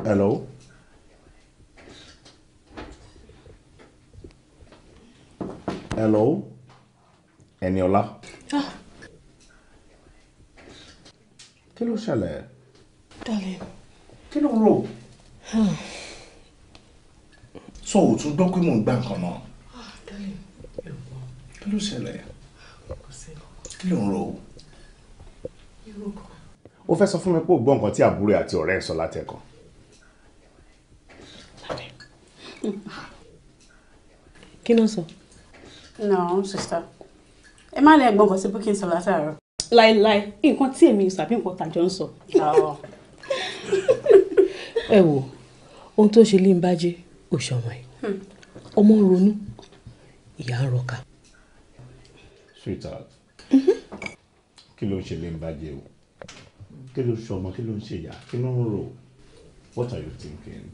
Hello? Hello? Eniola? Ah. Kí ló ṣẹlẹ̀? Darling. Kí ló ń rò? So o tún gbọ́ pé mò ń gbá nǹkan náà. Darling, mi ò gbọ́. Kí ló ṣẹlẹ̀? Kò sí nǹkan. Kí ló ń rò? Irú kan. O fẹ́ sọ fún mi pé o gbọ́ nǹkan tí àbúrò àti ọ̀rẹ́ ẹ̀ sọ látẹ̀kọ̀. Kí ló sọ? No, sister. Ẹ má lè gbọ́ nǹkan tí Bukky ń sọ látàárọ̀. Láíláí, nǹkan tí èmi sọ àbí nǹkan tàjọ ń sọ. Ẹ wò, ohun tó ṣe lè ń bájẹ́ ò ṣọmọ ẹ̀. Ọmọ ń ronú, ìyá ń rọkà. Sweetheart, kí ló ń ṣe lè ń bájẹ́ o? Kí ló ń ṣọmọ, kí ló ń ṣe ìyá, kí ló ń rò? What are you thinking?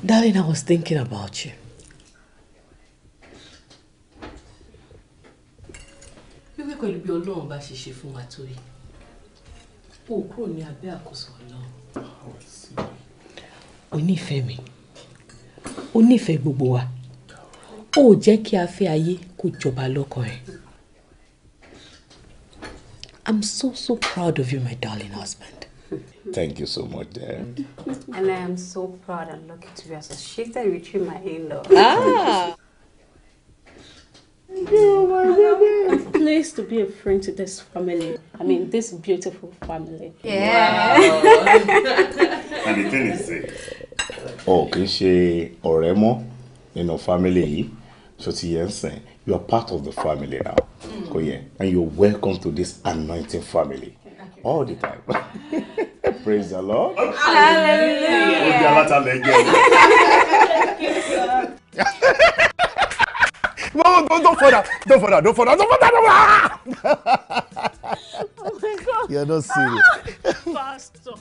Darling, I was thinking about you. Wíwí pẹ̀lú bí Ọlọ́run bá ṣe ṣe fún wa tó yìí, o kúrò ní abẹ́ àkóso Ọlọ́run. O nífẹ̀ẹ́ mi, o nífẹ̀ẹ́ gbogbo wa, o jẹ́ kí afẹ́ ayé kó jọba lọ́kàn ẹ̀. I'm so, so proud of you, my darling husband. Thank you so much, dear. And I am so proud and lucky to be associated with you, my in-law. Ah! Oh, my baby. I'm pleased to be a friend to this family. I mean, this beautiful family. Yeah. Wow. And the thing is, oh, kì í ṣe ọ̀rẹ́ mọ́ nínú family yìí. So ti yẹn sìn, you are part of the family now. Kò yẹ, and you're welcome to this anointing family. All the time. Praise the Lord. Hallelujah. No, don't fall down. Don't fall down. Don't fall down. Don't fall down. Oh my God. You're not serious. Pastor.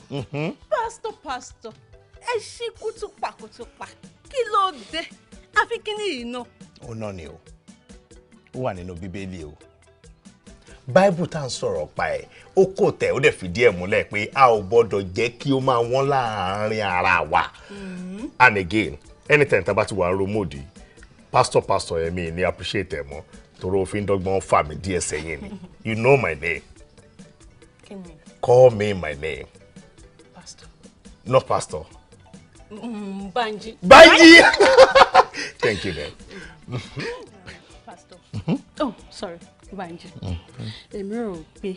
Pastor, pastor. Ẹ ṣí kútùpà kútùpà. Kí ló dé? Àfi kí ni ìná? Ó náà ni o. Ó wà nínú Bíbélì o. Bible tá ń sọ̀rọ̀ pa ẹ̀, ó kò tẹ̀, ó dẹ̀ fìdí ẹ̀ múlẹ̀ pé a ò gbọ́dọ̀ jẹ́ kí ó máa wọ́n láàárín ara wa. And again, anytime tá bá ti wà romodi, pastor yẹn mi ní appreciate ẹ̀ mọ́, torí òfin dọ́gbọ́n fà mí díẹ̀ sẹ́yìn ni. You know my name. Kí ni? Call me my name. Pastor. Not pastor. Banji. Banji! Thank you, man. Pastor. Oh, sorry. Banji. Èmi rò pé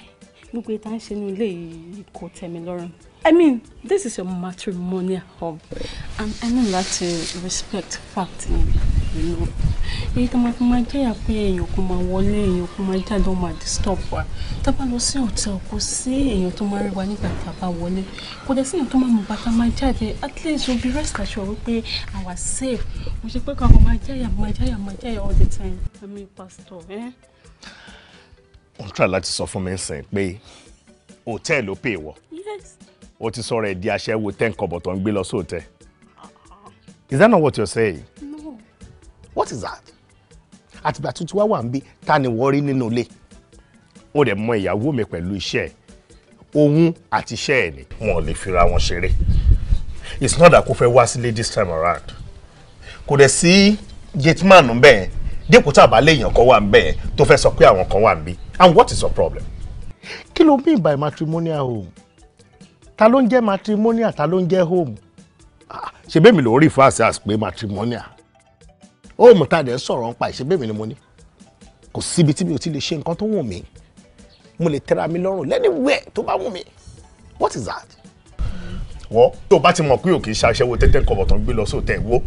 gbogbo ìta ń ṣe ní ilé yìí kò tẹ́ mi lọ́rùn. I mean, this is your matrimonial home and I need láti respect fact ni, you know. Èyí tó máa fi máa jẹ́yà pé èèyàn kò máa wọlé, èèyàn kò máa jáde, ó máa disturb wa. Tá bá lọ sí hotel, kò sí èèyàn tó máa rí wa nígbà tá a bá wọlé. Kò dẹ̀ sí èèyàn tó máa mọ̀ bàtà máa jáde. At least we'll be rest assured wípé àwa safe. Mo ṣe pé kankan máa jẹ́yà, máa jẹ́yà, máa jẹ́yà all the time. I mean, pastor, eh? Ó ń try láti sọ fún mi sìn pé hòtẹ́ẹ̀lì ló pè wọ́. Yes. O ti sọ̀rọ̀ ẹ̀ di aṣẹ́wó 10 kọ́bọ̀ tó ń gbé lọ sí hòtẹ́ẹ̀. Is that not what you're saying? No. What is that? Àtìgbà tuntun wá wà ń bí, ta ni wọ́n rí nínú ilé? Ó dẹ̀ mọ ìyàwó mi pẹ̀lú iṣẹ́ ẹ̀. Òun àti iṣẹ́ ẹ̀ ni. Wọn ò lè fira wọn ṣeré. It's not that kò fẹ́ wá sílé this time around. Kò dẹ̀ sí gateman bẹ́ẹ̀. Dípò tá a bá léèyàn kan wà ń bẹ́ẹ̀ tó fẹ́ sọ pé àwọn kan wà ń bí. And what is your problem? Kí ló mean by matrimonial home? Ta ló ń jẹ́ matrimonial? Ta ló ń jẹ́ home? Ṣe bẹ́ẹ̀ mi ló rí fún àṣẹ pé matrimonial. Home tá a dẹ̀ ń sọ̀rọ̀ ń pa ìṣe bẹ́ẹ̀ mi ni mo ní. Kò síbi tí mi ò ti lè ṣe nǹkan tó wù mí. Mo lè tẹ́ra mi lọ́rùn anywhere tó bá wù mí. What is that? Wọ́n tó o bá ti mọ̀ pé ò kì í ṣaṣẹ́wó tẹ́tẹ́ kọ̀bọ̀ tó ń gbé lọ sóòtẹ́ wo.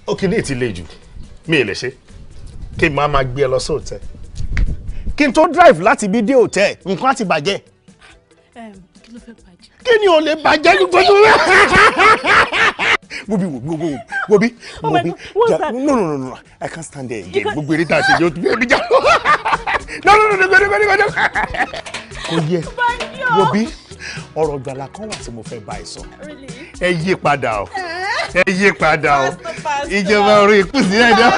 Ó kì í ní ìtì le jù. Mi ì lè ṣe. Kí n máa máa gbé ẹ lọ sóòtẹ́. Kí n tó drive láti bí dé hòtẹ́ẹ̀, nǹkan á ti bàjẹ́. Kí ló fẹ́ bàjẹ́? Kí ni ò lè bàjẹ́ ní gbogbo rẹ̀? Wobi wo wobi wobi. No, no, no, no, I can't stand there again. Gbogbo eré tá a ṣe yóò tún bí jà. No, no, no, no, no, no, no. Kò yẹ. Wobi, ọ̀rọ̀ gbàlà kan wà tí mo fẹ́ bá ẹ sọ. Ẹ yí padà o. Ẹ yí padà o. Ìjọba orí ikú sí ẹ̀jọ̀.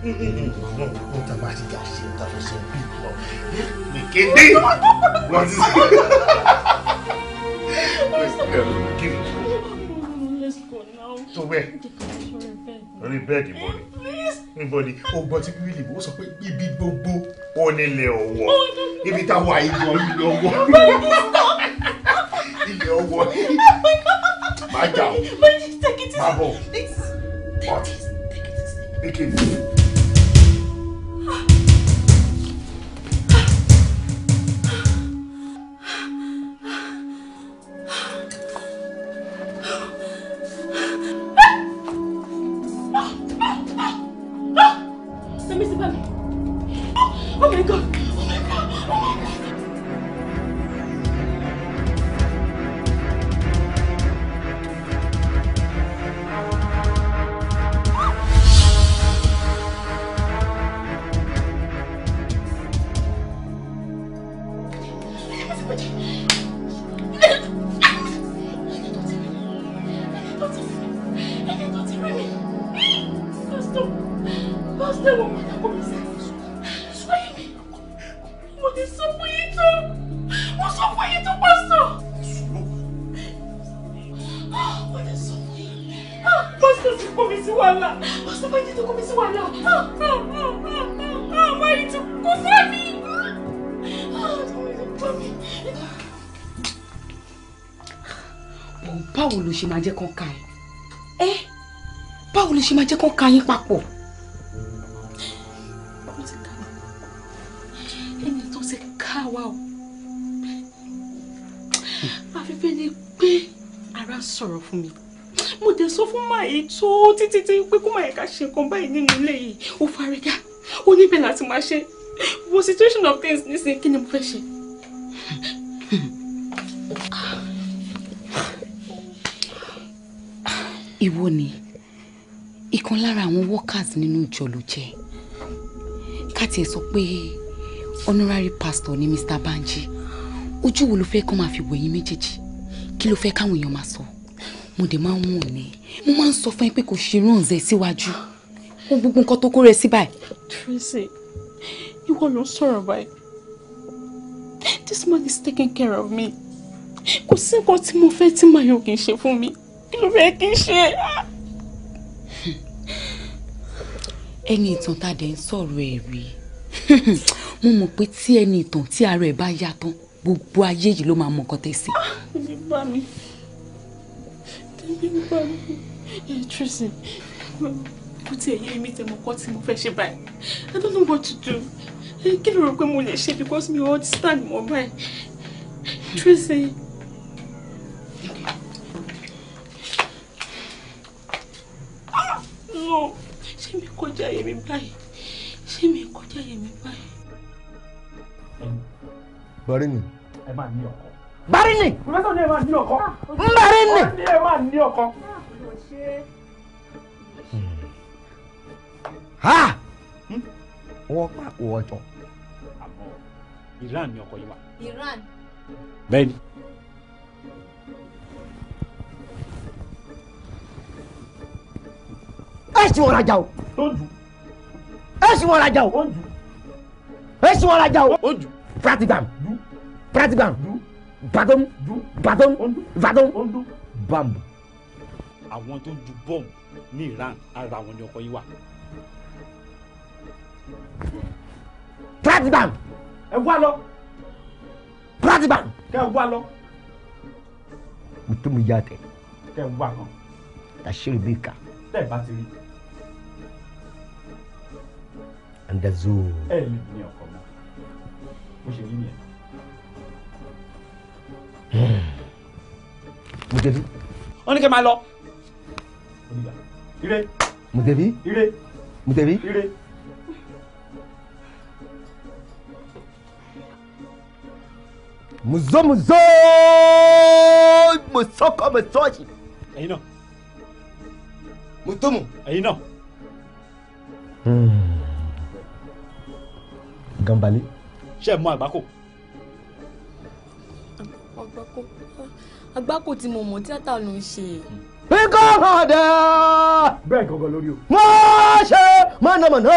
Wọ́n ta bá ti jà ṣe ta fẹ́ ṣe bí lọ. Ní kéde. Wọ́n ti sọ. Let's go now. Tó bẹ́ẹ̀. Orí bẹ́ẹ̀dì bọ̀ ni. Níbo ni o gbọ́ tí Bíbélì bó sọ pé ibi gbogbo ó nílẹ̀ ọ̀wọ̀. Ibi táwa ìgbọ̀ ilẹ̀ ọ̀wọ̀. Ilẹ̀ ọ̀wọ̀. Má jà o. Má bọ̀. What? Take it. Let me see, baby. Oh my God! Oh my God! Oh my God! Báwo ló ṣe máa jẹ́ kán ka ẹ? Báwo ló ṣe máa jẹ́ kán ka yín papọ̀? Mo ti ká ẹni tó ti ká wa o. Afẹ́fẹ́ ni pé ara sọ̀rọ̀ fún mi. Mo dẹ̀ sọ fún màá yìí tó títí tí pé kó máa yẹ ká ṣe nǹkan báyìí nínú ilé yìí. Ó fárígá, ó níbẹ̀ láti máa ṣe. Wo situation of things nísìnyí, kí ni mo fẹ́ ṣe? Ìwọ ni ìkan lára àwọn workers nínú ìjọ ló jẹ́. Ká tiẹ̀ sọ pé honorary pastor ni Mr. Banji. Ojú wo ló fẹ́ kó máa fi wẹ̀yìn méjèèjì? Kí ló fẹ́ káwọn èèyàn máa sọ? Mo dẹ̀ máa ń wọ̀n ni. Mo máa ń sọ fún ẹ pé kò ṣe ránṣẹ́ síwájú. Ó gbogbo nǹkan tó kó rẹ sí báyìí. Tracy, ìwọ ló ń sọ̀rọ̀ báyìí. This man is taking care of me. Kò sí nǹkan tí mo fẹ́ tí màá yóò kì í ṣe fún mi. Kí ló fẹ́ kí n ṣe? Ẹni ìtàn tá a dẹ̀ ń sọ̀rọ̀ ẹ̀ rí. Mo mọ̀ pé tí ẹni ìtàn tí ara ẹ̀ bá yá tán, gbogbo ayé yìí ló máa mọ nǹkan tẹ́ sí. Tèmi bá mi. Tèmi bá mi. Ẹ Tracy, kò tiẹ̀ yé mi tẹ̀ mọ́ kọ́ tí mo fẹ́ ṣe báyìí. I don't know what to do. Kí ló rò pé mo lè ṣe because mi ò understand mọ́ báyìí. Tracy. No, ṣé mi kọjá ayé mi báyìí? Ṣé mi kọjá ayé mi báyìí? Barini. Ẹ máa ní ọkọ. Barini. Pòfẹ́sọ̀ ní ẹ máa ní ọkọ. Barini. Ní ẹ máa ní ọkọ. Ha! Wọ́n pa ọjọ́. Àmọ́ Iran ni ọkọ yìí wà. Iran. Bẹ́ẹ̀ni. Ẹ sì wọ́n rajà o. Ẹ sì wọ́n rajà o. Ẹ sì wọ́n rajà o. Pratigam. Pratigam. Badom. Badom. Badom. Bambu. Àwọn tó ń ju bọ́ọ̀mù ní Iran ara wọn ni ọkọ yìí wà. Pratigam. Ẹ wá lọ. Pratigam. Kẹ wá lọ. Mutum ya tẹ. Kẹ wá kan. Tàṣírí bí ká. Tẹ́ ẹ bá ti rí. Andazo. Ẹ lè ní ọkọ mọ́. Bó ṣe rí nìyẹn. Mutebi. Wọ́n ní kẹ́ máa lọ. Ire. Mutebi. Ire. Mutebi. Ire. Muzo muzo musoko musoji. Ẹ̀yin náà. Mutomu. Ẹ̀yin náà. Gambale. Ṣé ẹ mọ àgbákò? Àgbákò. Àgbákò tí mo mọ̀ tíátà ló ń ṣe. Ikọ̀ ọ̀dà. Bẹ́ẹ̀ gangan lórí o. Mo ṣe mọ̀nàmọ́ná.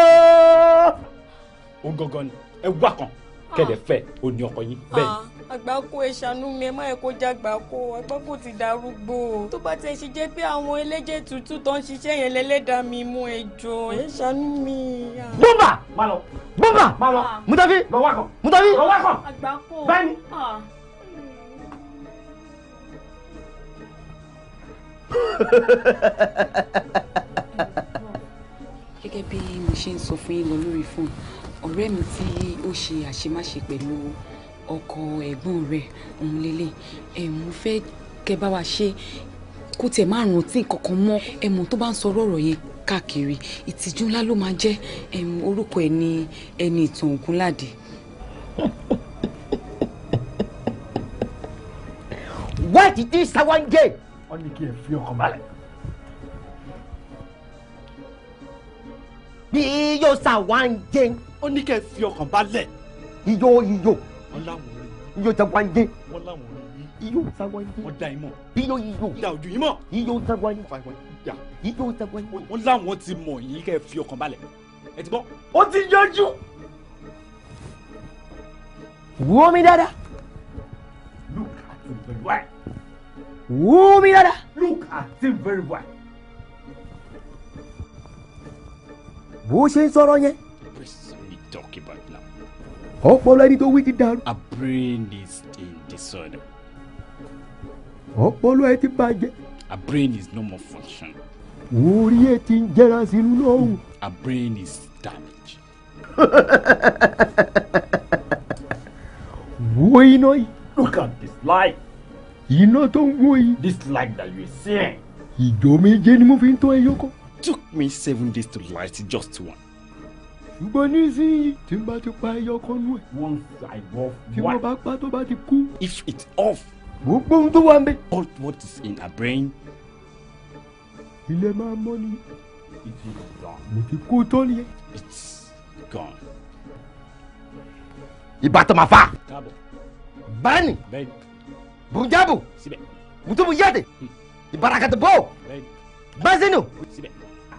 Ó gangan ni ẹ wá kan kẹlẹ fẹ́ o ní ọkọ yín bẹ́ẹ̀. Àgbákò ẹ ṣàánú mi, ẹ má yẹ kó jẹ́ àgbákò. Àgbákò ti darúgbó. Tó bá tiẹ̀ ṣe jẹ́ pé àwọn ẹlẹ́jẹ̀ tútù tó ń ṣiṣẹ́ yẹn lẹ́lẹ́dàá mi mú, ẹ jọ̀ọ́ ẹ ṣàánú mi. Bùmbà! Má lọ. Bùmbà! Má lọ. Mutafi! Lọ wá kan. Mutafi! Lọ wá kan. Àgbákò. Bẹ́ẹ̀ ni. Gẹ́gẹ́ bí mo ṣe ń sọ fún yín lọ lórí fóònù, ọ̀rẹ́ mi tí ó ṣe àṣemáṣe pẹ̀lú ọkọ ẹ̀gbọ́n rẹ̀ òun lélẹ̀. Ẹ̀ mo fẹ́ kẹ́ bá wa ṣe kó tiẹ̀ má rántí kankan mọ́. Ẹ̀ mọ̀ tó bá ń sọ ọ̀rọ̀ yẹn káàkiri, ìtìjú ńlá ló máa jẹ́. Orúkọ ẹ̀ ní ẹni ìtàn Ògúnládé. Wáìtì tí sáwáńjẹ. Wọ́n ní kí ẹ fi ọkàn balẹ̀. Bí yóò sáwáńjẹ. Ó ní kí ẹ fi ọkàn balẹ̀. Iyó iyó. Wọ́n láwọn rí. Iyó sáwáńjẹ. Wọ́n láwọn rí. Iyó sáwáńjẹ. Wọ́n dá yín mọ̀. Iyó iyó. Dá ojú yín mọ̀. Iyó sáwáńjẹ. Iyó sáwáńjẹ. Wọ́n láwọn ti mọ̀ yín, kẹ́ ẹ fi ọkàn balẹ̀. Ẹ ti gbọ́. Ó ti yọjú. Wò mí dáadáa. Look at him very well. Wò mí dáadáa. Look at him very well. Bó ṣe ń sọ̀rọ̀ yẹn. We talk about now. Ọpọlọ ẹni tó wí ti dàrú. Our brain is in disorder. Ọpọlọ ẹ ti bàjẹ́. Our brain is no more functioning. Orí ẹ ti ń jẹrà sínú lọ́hùn. Our brain is damaged. Wo iná yìí. Look at this light. Iná tó ń wó yìí. This light that you are seeing. Ìjọ méje ni mo fi ń tọ́ ẹyọ kan. Took me 7 days to light just one. Ṣùgbọ́n nísìnyí tí n bá ti pa ẹyọ kan nú ẹ̀. Once I off tí wọ́n bá pa tó bá ti kú. If it's off. Gbogbo ohun tó wà ń bẹ. All what is in our brain. Ilẹ̀ máa mọ́ ni. It is gone. Mo ti kú tó nìyẹn. It's gone. Ìbátan máa fa. Káàbọ̀. Báni. Bẹ́ẹ̀ni. Bunjabu. Síbẹ̀. Mutubu yate. Ìbarakata bò. Bẹ́ẹ̀ni. Bazinu. Síbẹ̀.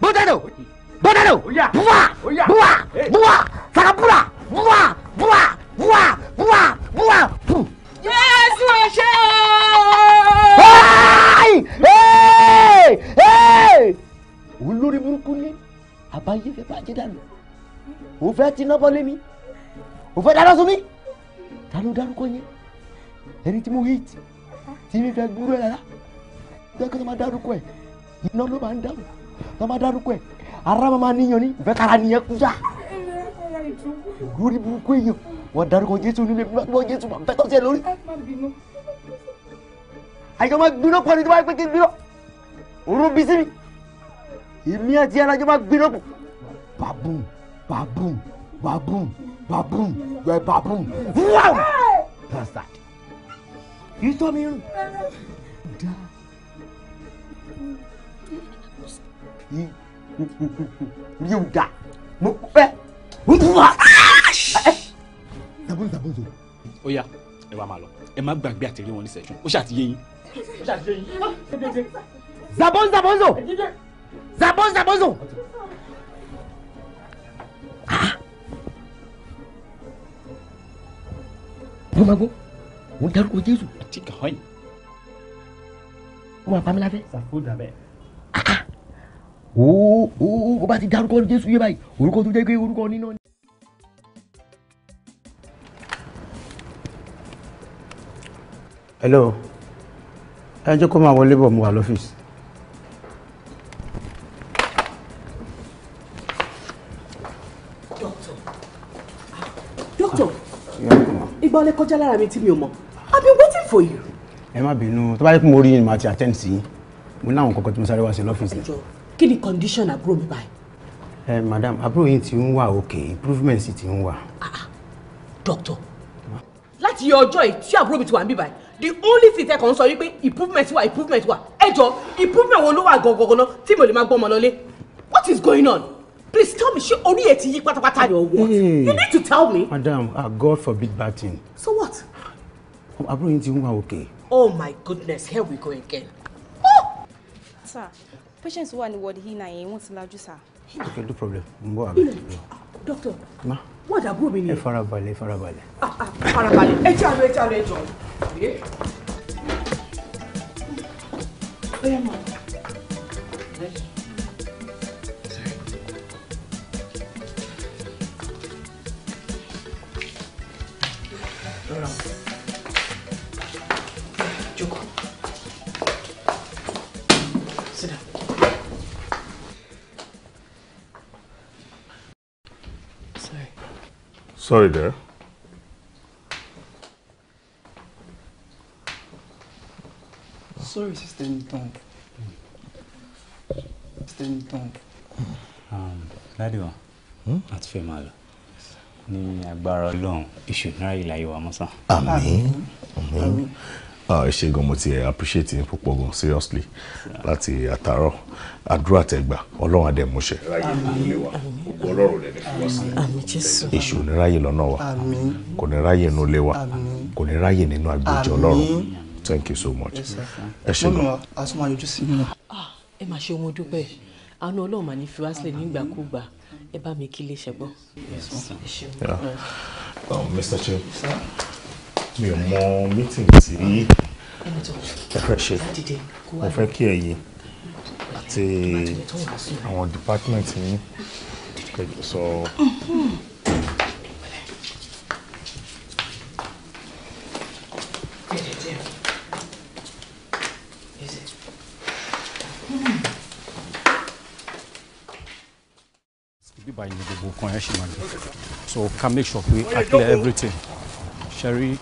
Bódàdó. Bódàdó. Buwa. Buwa. Buwa. Sakabura. Buwa. Buwa. Buwa. Buwa. Buwa. Jésù ọ̀ṣẹ́ o. Olórí burúkú ni àbáyé fẹ́ bàjẹ́ dànù. O fẹ́ tiná bọ́lé mi. O fẹ́ dáná sun mi. Ta ló dárúkọ yẹn? Ẹni tí mo hit tí mi fẹ́ gbúrú ẹ̀ rárá. Bẹ́ẹ̀ kí ló máa dárúkọ ẹ̀? Iná ló máa ń dáhùn. Tó máa dárúkọ ẹ̀, ara máa níyan ní ìfẹ́ kára nìyẹn kú sá. Olórí burúkú èèyàn wọ́n dárúkọ Jésù nílé gbọ́ Jésù máa bẹ́ tọ́sí ẹ lórí. Àjọ máa gbiná pọ̀ ní tó bá pé kí n gbiná. Òru bí sí mi. Èmi àti ẹran àjọ máa gbiná pọ̀. Bàbùn bàbùn bàbùn bàbùn yọ bàbùn. Wáwù! Bastard. Ìtọ́ mi rùn. Dá. Mi ò dá. Mo fẹ́. Zabon zabon zo. Ó yá, ẹ wá máa lọ. Ẹ má gbàgbé àti rí wọn ní session. Ó ṣàtìyé yín. Ó ṣàtìyé yín. Zabon zabon zo. Zabon zabon zo. Mo máa gbọ́, mo ń dárúkọ Jésù. Àti kàn yín. Ó máa pa mí láfẹ́. Sàfúdà bẹ́ẹ̀. Ó ó bó bá ti dárúkọ Jésù yé báyìí, orúkọ tó jẹ́ pé orúkọ níná ni. Hello, ẹ jẹ́ kó máa wọlé bọ̀, mo wà lọ́fíìsì. Doctor, ìgbà ọlẹ́ kọjá lára mi tí mi ò mọ̀. I've been waiting for you. Ẹ má bínú, tó bá yẹ kó mo rí yín màá ti attend sí yín. Mo ní àwọn kankan tí mo sáré wá sí lọ́fíìsì. Ẹ jọ̀ọ́, kí ni condition àbúrò mi báyìí? Ẹ madam, àbúrò yín ti ń wà okay, improvement sì ti ń wà. Doctor, láti yọ ọjọ́ yìí tí àbúrò mi ti wà níbí báyìí, the only thing tẹ́ kàn ń sọ wípé improvement wà, improvement wà. Ẹ jọ̀ọ́, improvement wo ló wà gangan náà tí mi ò lè máa gbọ́ ọmọ lọlé? What is going on? Please tell me, ṣé orí ẹ ti yí pátápátá ni or what? Hey. You need to tell me. Madam, God forbid bad thing. So what? Àbúrò yín ti ń wà okay. Oh my goodness, here we go again. Sir, patients wà ní ward E9 yẹn, wọ́n ti lajú, sir. Okay, no problem. Mo bọ̀ àbẹ̀. Doctor, Ma. wọ́n dàbúrò mi ni. Ẹ farabalẹ̀, ẹ farabalẹ̀. Farabalẹ̀, ẹ jẹ́ àlọ́, ẹ jẹ́ àlọ́, ẹ jọ. Ó yá ma. Jókòó. Sit down. Sorry. Sorry there. Sorry, Sister Nton. Sister Nton. Daddy wa, a ti fẹ́ máa lọ. Ní agbára Ọlọ́run, èṣù náírà ìlàyé wa mọ́sán. Àmín. Àmín. Ẹ ṣé gan, mo ti appreciate yín púpọ̀ gan, seriously, láti àtàárọ̀. Àdúrà tẹ́ gbà, Ọlọ́run á dẹ̀ mú ṣẹ. Ráyè nínú ilé wa, ògo Ọlọ́run lẹ́ni fi wá sílẹ̀. Àmín Jésù. Èṣù ò ní ráyè lọ́nà wa. Àmín. Kò ní ráyè nínú ilé wa. Àmín. Kò ní ráyè nínú agbèjì Ọlọ́run. Thank you so much. Yes, sir. Ẹ ṣé Mummy gan. wa, a tún máa yọjú sí yín náà. Ẹ máa ṣe ohun dúpẹ́. Àánú Ọlọ́run mà ní fi wá sílẹ̀ nígbàkúgbà. Ẹ bá mi kí ilé ṣẹgbọ́n. Ẹ ṣeun. Yeah. Mr. Chair, mi ò mọ meeting tí ẹ fẹ́ ṣe. Mo fẹ́ kí ẹ̀yin àti àwọn department yín kẹ́ sọ. Bíbá yìí ni gbogbo nǹkan yẹn ṣì máa gbé, so ká make sure pé a clear everything. Ṣẹ́rí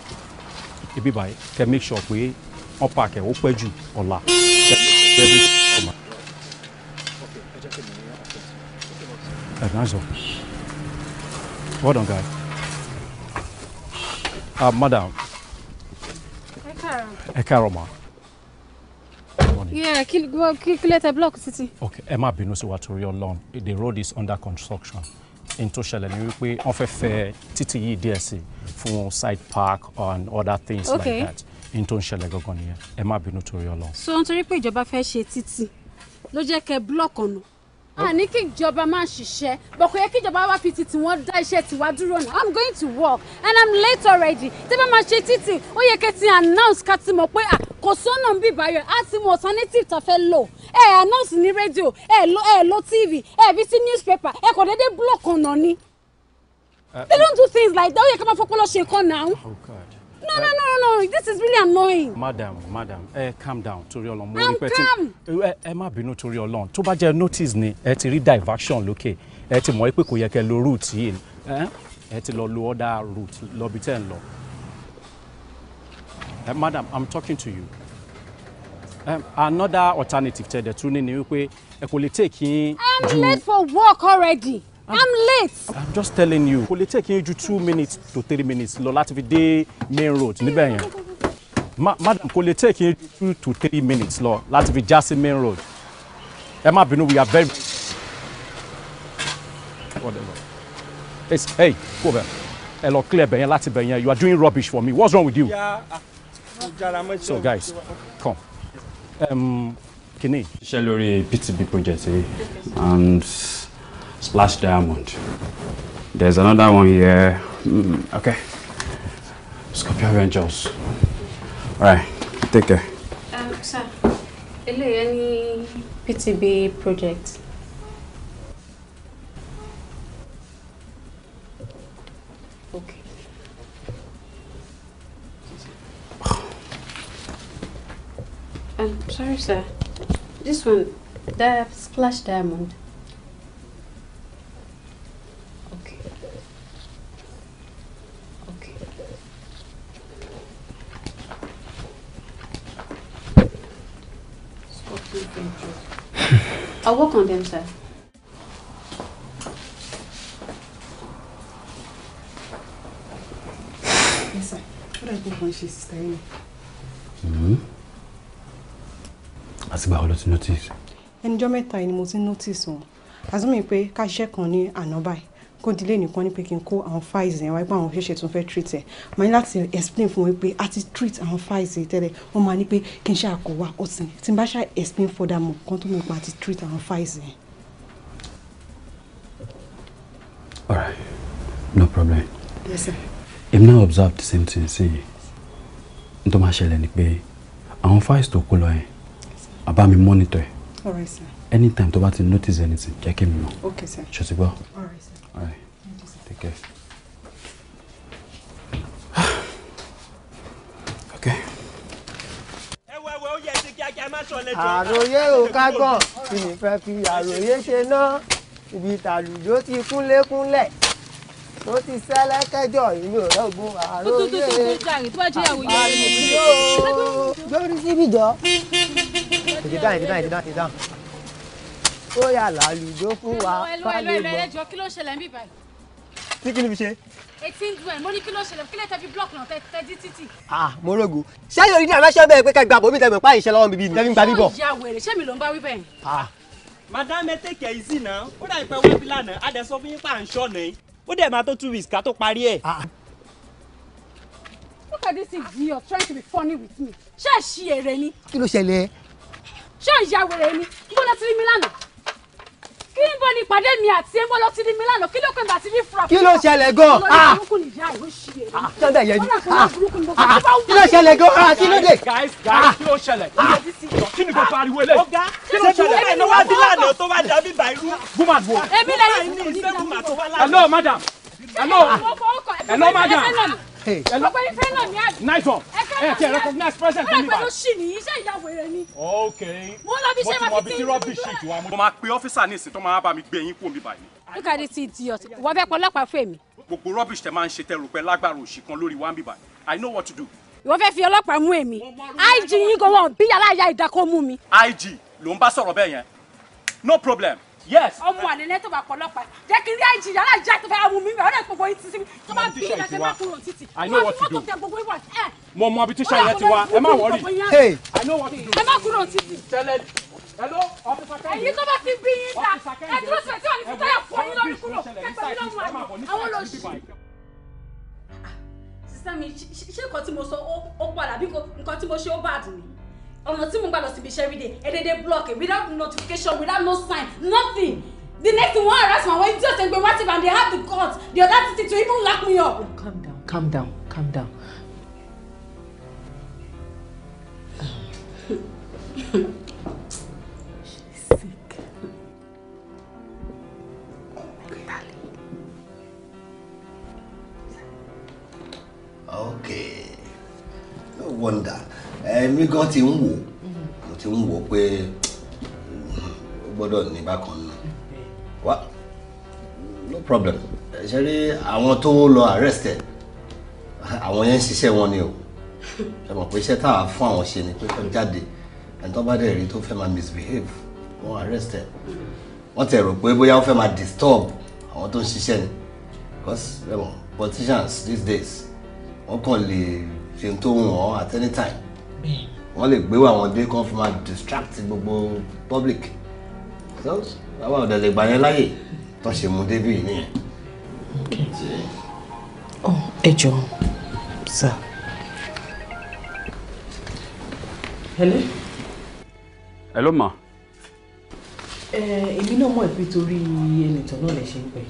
ibi báyìí, kẹ́ make sure pé wọ́n park ẹ̀, ó pẹ́ jù ọ̀la, kẹ́ make sure pé everything ọ̀la. Ẹ̀ nice one. Well done, guy. Madam, ẹ káàárọ̀ ma. Yeah, kí lẹ tẹ block títì? Okay, ẹ má bínú sí wa torí Ọlọ́run. The road is under construction. N tó ṣẹlẹ̀ ni wípé wọ́n fẹ́ fẹ̀ títì yìí díẹ̀ sí fún side park and other things like that. N tó ń ṣẹlẹ̀ gangan nìyẹn. Ẹ má bínú torí Ọlọ́run. So nítorí pé ìjọba fẹ́ ṣe títì ló jẹ́ kẹ́ block ọ̀nà. A ní kí ìjọba máa ṣiṣẹ́, but kò yẹ kí ìjọba wá fi títì wọn dá iṣẹ́ tiwa dúró náà. I'm going to work and I'm late already. Tí bá máa ṣe títì, ó yẹ kẹ́ ti announce ká ti mọ̀ pé kò sọ́nà ń bí báyọ̀, á ti mọ alternative tá fẹ́ lò. Ẹ announce ní rédíò, ẹ lo TV, ẹ fi sí newspaper, ẹ kò déédéé block ọ̀nà ni. They don't do things like that. Ó yẹ ká máa fọpọlọ ṣe nǹkan náà. Oh God. No, no, no, no, no, this is really annoying. Madam, madam, ẹ calm down torí Ọlọ́run. Mo I'm rí pé tí calm. Ẹ má bínú torí Ọlọ́run. Tó bá jẹ́ notice ni, ẹ ti rí diversion lókè. Ẹ ti mọ̀ pé kò yẹ kẹ́ lo route yìí. Ẹ ti lọ lo other route lọ bí tẹ́ ń lọ. Madam, I'm talking to you. Another alternative tẹ́ dẹ̀ tún ní ni wípé ẹ kò lè take yín I'm ju late for work already. I'm late. I'm just telling you, kò lè take yín ju 2 minutes to 3 minutes lọ láti fi dé main road níbẹ̀ yẹn. Madam, kò lè take yín ju 2 to 3 minutes lọ láti fi já sí main road. Ẹ má bínú, we are very, whatever. It's, hey, go there. Ẹ lọ clear bẹ̀ yẹn láti bẹ̀ yẹn. You are doing rubbish for me. What's wrong with you? So guys, come. Kini. Ṣiṣẹ́ lórí PTB project yìí and Splash Diamond. There's another one here. Okay. Scorpio Ventures. All right, take care. Sir, eléyìí ní PTB project. Okay. Sorry, sir. This one, the Splash Diamond. Okay. Okay. Scorpio Ventures. I'll work on them, sir. Yes, sir. Ó dàbí nǹkan ṣe sister yín. Àtìgbà wo ló ti notice? Ẹnijọ́ mẹ́ta yìí ni mo ti ń notice wọn. Assuming pé ká ṣiṣẹ́ kan ní àná báyìí, Kó dílé nìkan ní pé kí n kó àwọn files yẹn wáyé pé àwọn ṣẹ̀ṣẹ̀ tún fẹ́ treat ẹ̀. Màá ní láti explain fún wọn pé a ti treat àwọn files yìí tẹ́lẹ̀. Wọ́n máa ní pé kí n ṣe àkọ́wá ọ̀sìn. Tí n bá ṣe explain further more, kan tó mọ̀ pé a ti treat àwọn files yẹn. All right, no problem. Yes, sir. Èmi náà observe the same thing sí i. N tó máa ṣẹlẹ̀ ni pé àwọn files tó kó lọ yẹn, àbá mi monitor ẹ̀. All right, sir. Anytime tó bá ti notice anything, jẹ́ kí mi mọ̀. Okay, sir. Ṣé o ti gbọ́? All right, sir. All right. Take care. Okay. Àròyé ò kágbọ̀n kí ni fẹ́ fi àròyé ṣe náà, ibi tàlùjó ti kúnlékúnlẹ̀ tó ti sẹ́lẹ̀kẹ́jọ ìlú ọ̀rọ̀gùn àròyé lórí síbí jọ. Tètè dáhùn, tètè dáhùn, tètè dáhùn. Ó yà lálùjó fún wa ká lè gbọ́. Ẹjọ́ kí ló ṣẹlẹ̀ níbí báyìí? Tí kí ni fi ṣe? Etí ń dùn ẹ̀, mo ní kí ló ṣẹlẹ̀, kí lè tẹ́ fi blọọkì náà tẹ́ dí títì. Ah, mo rògo. Ṣé yóò rí ní àmẹ́ṣẹ́ bẹ́ẹ̀ pé ká gba àbòmí tẹ̀mọ̀ páyì iṣẹ́ lọ́wọ́ mi bí ni? Tẹ́mi ń gba bíbọ̀. Ṣé ìyá wèrè, ṣé mi ló ń bá wí bẹ́ẹ̀? Ah. Madam, ẹ take it easy now. Ó dà pé wọ́n bí lánàá, a dẹ̀ sọ fún yín pé à ń ṣọ̀nà yín. Ó dẹ̀ máa tó 2 weeks ká tó parí ẹ̀. Look at this idiot trying to be funny with me. Ṣé ẹ ṣí èrè ni? Kí ló ṣẹlẹ̀? Ṣé ìyá wèrè ni? Mo lọ ti rí mi lánàá. Kí n bọ ní ìpàdé mi àti ẹ mo lọ ti rí mi lánàá. Kí ló kàn bá ti rí fura? Kí ló ṣẹlẹ̀ gan-an? Olórí burúkú ni ìyá ìlú ṣí èrè. Ṣé bẹ́ẹ̀ yẹn ni? Kí ló ṣẹlẹ̀ gan-an? Kí ló dé? Guys, guys, kí ló ṣẹlẹ̀? Kí ni kò pariwo eléyìí? Ọ̀gá, kí ló ṣẹlẹ̀? Ṣé ló wá bí lánàá tó wá dàbí bàírú? Woman wo? Èmi lẹ́yìn. Hello, madam. Hello. Hello, madam. Hello. Nice one. Ẹ ti recognize present mi báyìí. Ó ṣì ní iṣẹ́ ìyá wèrè ni. Okay. Mo lọ bí iṣẹ́ máa fi tí. Mo ti mọ bí tí rubbish sheet wa. Mo máa pe ọ́físà ní ìsìn tó máa bá mi gbé yín kúrò mi báyìí. Look at this idiot. Wọ́n fẹ́ pọlọ́pàá fún èmi. Gbogbo rubbish tẹ máa ń ṣe tẹ rò pé lágbára òṣì kan lórí wa ń bì báyìí. I know what to do. Ìwọ fẹ́ fi ọlọ́pàá mú èmi. IG yín gan wọn bí yàrá ìyá ìdákọ́ mú mi. IG ló ń bá sọ̀rọ̀ bẹ́ẹ̀ yẹn. No problem. Yes. Ọmọ àlelẹ́ tó bá pọlọ́pàá. Jẹ́ kí n rí IG yàrá ìjà tó fẹ́ mú mi. Ọ̀rẹ́ gbogbo yín ti sí mi. Tó bá bí ìdákẹ́ má kúrò títì. I know what to do. Mo mọ ibi tí iṣẹ́ yẹn ti wá. Ẹ má worry. I know what to do. Ẹ má kúrò títì. Tẹ́lẹ̀. Hello, Officer Kẹ́hìndé. Èyí tó bá ti bí yín dá. Ẹ dúró síbẹ̀ tí wọ́n ní fi táyà fọ́ yín lórí kúrò. Kẹ́kọ̀ọ́ yín lọ́mọ àlè. Àwọn olóṣì. Sísá mi, ṣé nǹkan tí mo sọ ó padà bí nǹkan tí mo ṣe ó bad ni? Ọ̀nà tí mo gbà lọ síbi iṣẹ́ everyday, ẹ̀dẹ̀dẹ̀ block it without notification, without no sign, nothing. The next thing wọ́n arrest my way, just and go what if and they have the guts, the audacity to even lock me up. Calm down, calm down, calm down. She's sick. Mentally. Okay, no wonder. Èmi gan ti ń wò, mo ti ń wò pé ó gbọ́dọ̀ ní bákan náà. Wá, no problem. Ṣé rí àwọn tó lọ arrest ẹ̀, àwọn yẹn ń ṣiṣẹ́ wọn ni o. Ṣé mọ̀ pé iṣẹ́ tá a fún àwọn ṣe ni pé kó jáde, ẹni tó bá dẹ̀ rí tó fẹ́ máa misbehave, wọ́n arrest ẹ̀. Wọ́n ti rò pé bóyá ó fẹ́ máa disturb àwọn tó ń ṣiṣẹ́ ni. Because ẹ mọ̀, politicians these days, wọ́n kàn lè ṣe tó wù wọ́n at any time. Wọ́n lè gbé àwọn dé kán fi máa distract gbogbo public. So àwọn ọ̀dẹ̀ lè gbà yẹn láyè tó ṣe mú débì nìyẹn. Oh, ẹ jọ̀ọ́ sir. Hello. Hello ma. Èmi náà mọ̀ pé torí ẹnìtàn náà lè ṣe ń pẹ́.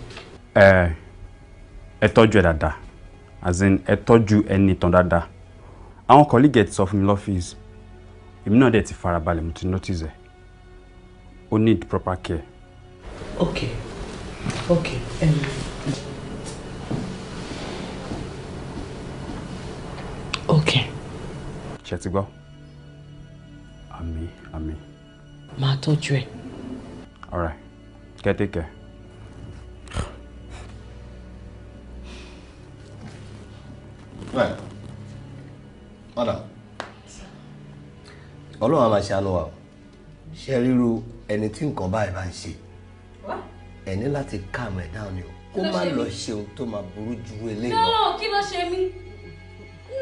Ẹ tọ́jú ẹ dáadáa, as in ẹ tọ́jú ẹnìtàn dáadáa. Àwọn colleague ẹ ti sọ fún mi lọ́fíìsì, èmi náà dẹ̀ ti farabalẹ̀, mo ti notice ẹ̀. Ó need proper care. Okay, okay. Okay. Ṣé ti gbọ́? Àmín, àmín. Máa tọ́jú ẹ. All right, get take care. Right. Madam, Ọlọ́run á máa ṣàánú wa o. Ṣé ríru ẹni tí nǹkan báyìí bá ń ṣe? Ẹ ní láti calm ẹ̀ down ni o. Kó má lọ ṣe ohun tó máa burú ju eléyìí lọ. No, kí ló ṣe mí?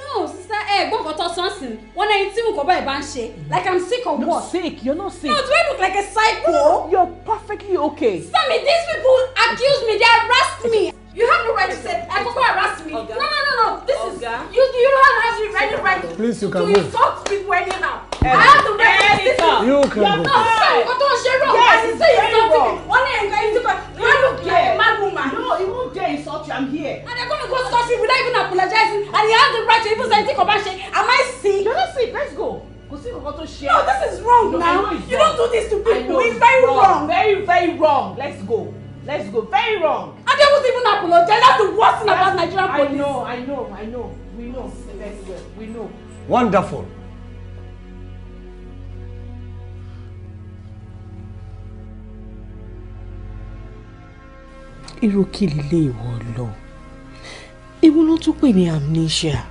No, sister, ẹ gbọ́ nǹkan tó sọ sí. Wọ́n ní ẹni tí nǹkan báyìí bá ń ṣe. Like I'm sick or what? Sick, you're not sick. No, do I look like a psycho? No, you're perfectly okay. Sammy, these people are accuse me, they arrest me. You have no right to say ẹ kọ́kọ́ harass me. No, no, no, no. This is you. You don't have any right Please, you can to move. insult people anyhow. I have the right to say. You can No, move. sir, nǹkan tó ń ṣe wrong. Yes, I say very insulting wrong. me. Wọ́n ní nǹkan yìí tí kò. You look like a mad woman. No, he won't dare insult you. I'm here. And they're gonna go scot-free without even apologizing. And he has the right to even say anything about ṣe. Am I sick? You're not sick. Let's go. Kò sí nǹkan tó ṣe. No, this is wrong No, I now. know it's You wrong. don't do this to I people. know It's very wrong. Very, very wrong. Let's go. Let's go. Very wrong. And they won't even apologize. That's the worst thing about Nigerian police. I know, I know, I know. We know very well. We know. Wonderful. Irú kí lè ìwọ lọ? Ewu ló tún pè ní amnesia.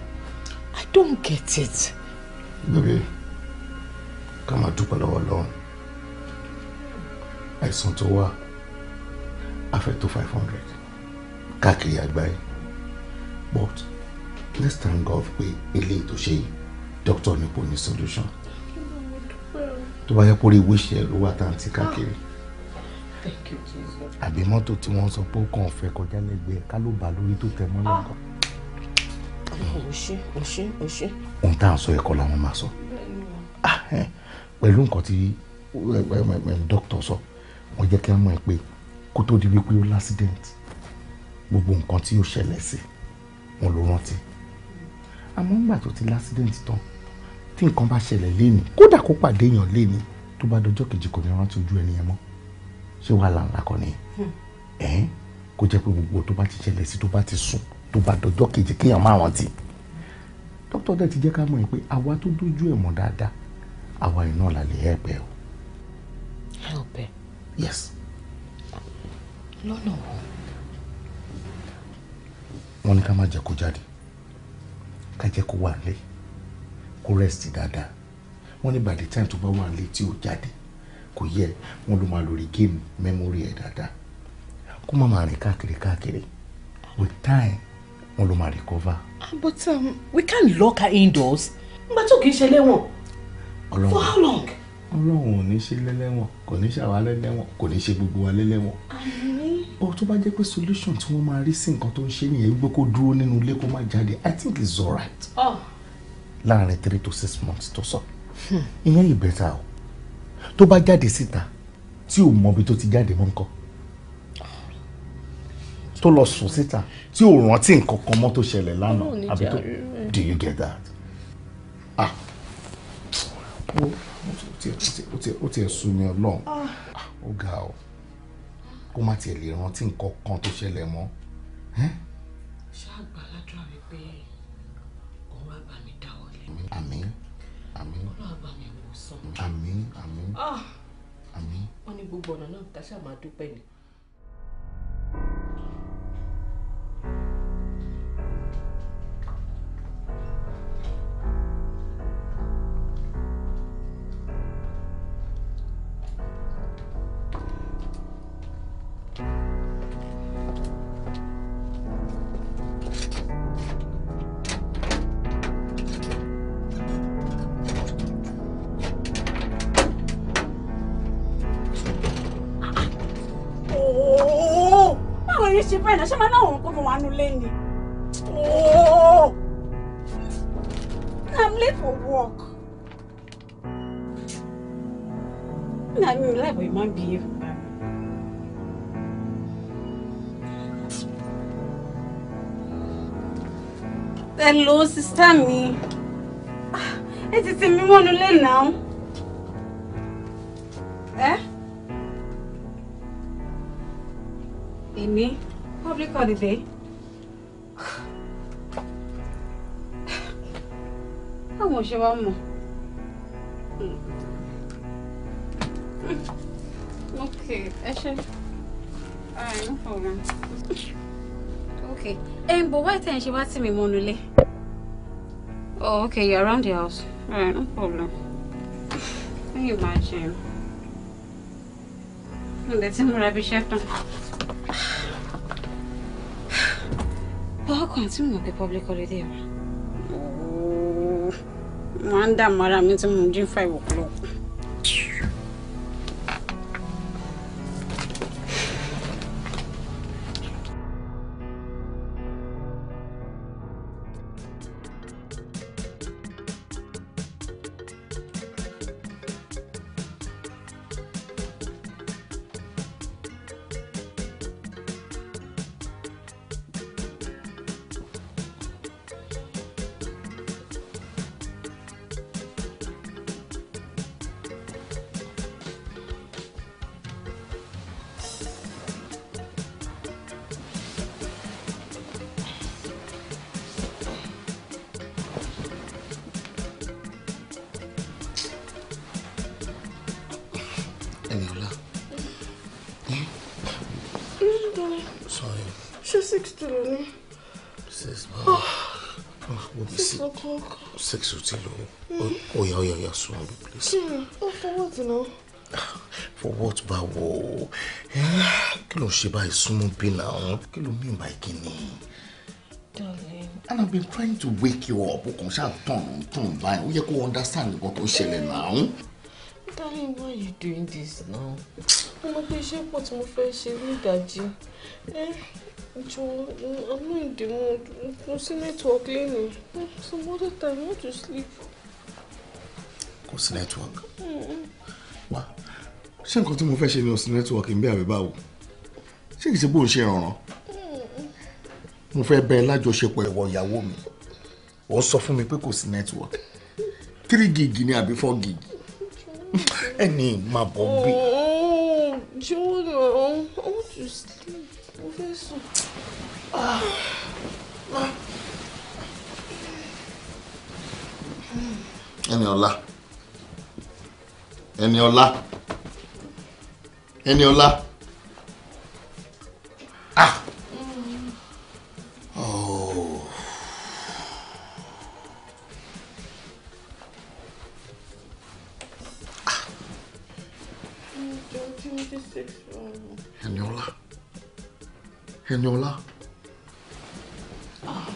I don't get it. Bébí, ká máa dúpẹ́ lọ́wọ́ Ọlọ́run. Àìsàn tó wà á fẹ́ tó 500 káàkiri àgbáyé. But let's thank God pé eléyìí tó ṣe yìí, doctor ní kò ní solution. Tó bá yẹ kó rí wíṣẹ́ ló wà tá à ń tí káàkiri. Thank you, Jesus. Àbí mọ́tò tí wọ́n sọ pé ó kàn fẹ́ kọjá lẹ́gbẹ̀ẹ́ ká ló bà lórí tó tẹ mọ́lẹ̀ nǹkan. Ó ṣé, ó ṣé, ó ṣé. Ohun tá à ń sọ ẹ̀kọ́ làwọn máa sọ. Pẹ̀lú nǹkan tí dókítà sọ, wọ́n jẹ́ kí á mọ̀ ẹ́ pé kó tó di wípé ó l'accident, gbogbo nǹkan tí ó ṣẹlẹ̀ sí wọn ló rántí. Àmọ́ ńgbà tó ti l'accident tán, tí nǹkan bá ṣẹlẹ̀ léni, kódà kó pàdé èèyàn léni, tó bá dọjọ́ kejì kò ní rántí ojú ẹni yẹn mọ́. Ṣé wàhálà ńlá kan nìyẹn? Ẹ̀ẹ́n, kó jẹ́ pé gbogbo tó bá ti ṣẹlẹ̀ sí, tó bá ti sùn, tó bá dọjọ́ kejì kéèyàn má rántí. Dókítà dẹ̀ ti jẹ́ ká mọ̀ ẹ́ pé àwa tó dójú ẹ̀ mọ̀ dáadáa, àwa iná la lè help ẹ o. Help ẹ? Yes. Lọ́nà wo? Wọ́n ní ká má jẹ́ kó jáde, ká jẹ́ kó wà nílé, kó rest dáadáa. Wọ́n ní by the time tó bá wà nílé tí ò jáde, kò yẹ, wọ́n ló máa lórí game memory ẹ̀ dáadáa. Kó má máa rìn káàkiri káàkiri. With time, wọ́n ló máa recover. But we can't lock her indoors. Nígbà tó kì í ṣe lẹ́wọ̀n. For how long? Ọlọ́run ò ní ṣe lẹ́lẹ́wọ̀n, kò ní ṣàwa lẹ́lẹ́wọ̀n, kò ní ṣe gbogbo wa lẹ́lẹ́wọ̀n. But tó bá jẹ́ pé solution tí wọ́n máa rí sí nǹkan tó ń ṣe nìyẹn, wípé kó dúró nínú ilé kó má jáde, I think it's alright. Láàárín 3 to 6 months tó sọ. Ìyẹn yìí better o. Tó bá jáde síta tí ò mọ ibi tó ti jáde mọ́ nǹkan, tó lọ sùn síta tí ò rántí nǹkan kan mọ́ tó ṣẹlẹ̀ lánàá, àbí tó, do you get that? Ah, ó tiẹ̀ sú mi Ọlọ́run. Ó ga ọ, kó má tiẹ̀ lè rántí nǹkan kan tó ṣẹlẹ̀ mọ́. Ṣáà gbàládùra wípé òun á bá mi dáwọ́lé. Àmín, àmín. Ọlọ́run á bá mi wò sàn. Àmín, àmín, àmín. Wọ́n ní gbogbo ọ̀nà náà ká ṣáà máa dúpẹ́ ni. Ṣe báyìí náà ṣé máa náà òun kó mo wà nù lé ni. Oh, I'm late for work. Na mi ò láì bọ̀ máa ń behave bá mi. Hello, sister mi. Ẹ ti tì mí mọ́nu lé náà. Ẹ́ èmi. Public holiday. Báwo ṣe wá mọ̀? Okay, ẹ ṣé. Alright, no problem. Okay. But why tẹ̀ ń ṣe wá tì mí mọ́nu ilé? Oh, okay, you're around the house. Alright, no problem. Can you imagine? Ǹdẹ̀ tí mo ra bí iṣẹ́ tán. Báwo kan tí mo pe public holiday wa? Mo ń dààmú ara mi tí mo jí 5 o'clock. Ṣé 6 ti lò ní? 6 báwo? 6 o'clock. 6 ò ti lò. Oya oya oya sùn àbí please. Oh, for what now? For what báwo? Kí ló ń ṣe báyìí súnmọ́ bí náà? Kí ló mean by kíni? Darling. And I've been trying to wake you up. O kàn ṣáà tàn báyìí. Ó yẹ kó understand nǹkan tó ń ṣẹlẹ̀ náà. Darling, why are you doing this now? Mo mọ̀ pé iṣẹ́ pọ̀ tí mo fẹ́ ṣe ní ìdájí. Jọ̀ọ́, I'm not in the mood. Kò sí network lẹ́nu. Some other time, I want to sleep. Kò sí network? Wá, ṣé nǹkan tí mo fẹ́ ṣe ni ò sí network ń bí àbí báwo? Ṣé kìí ṣe bó ń ṣe ìrànràn? Mo fẹ́ bẹ lájọṣepọ̀ ìwọ ìyàwó mi. Ó sọ fún mi pé kò sí network. 3 gig ni àbí 4 gig? Ẹni máa bọ̀ bí. Jọ̀ọ́ náà, I want to sleep. Mo fẹ́ sùn. Ẹniọlá. Ẹniọlá. Ẹniọlá. Ah. Oh. Ẹniọlá. Ẹniọlá. Ah.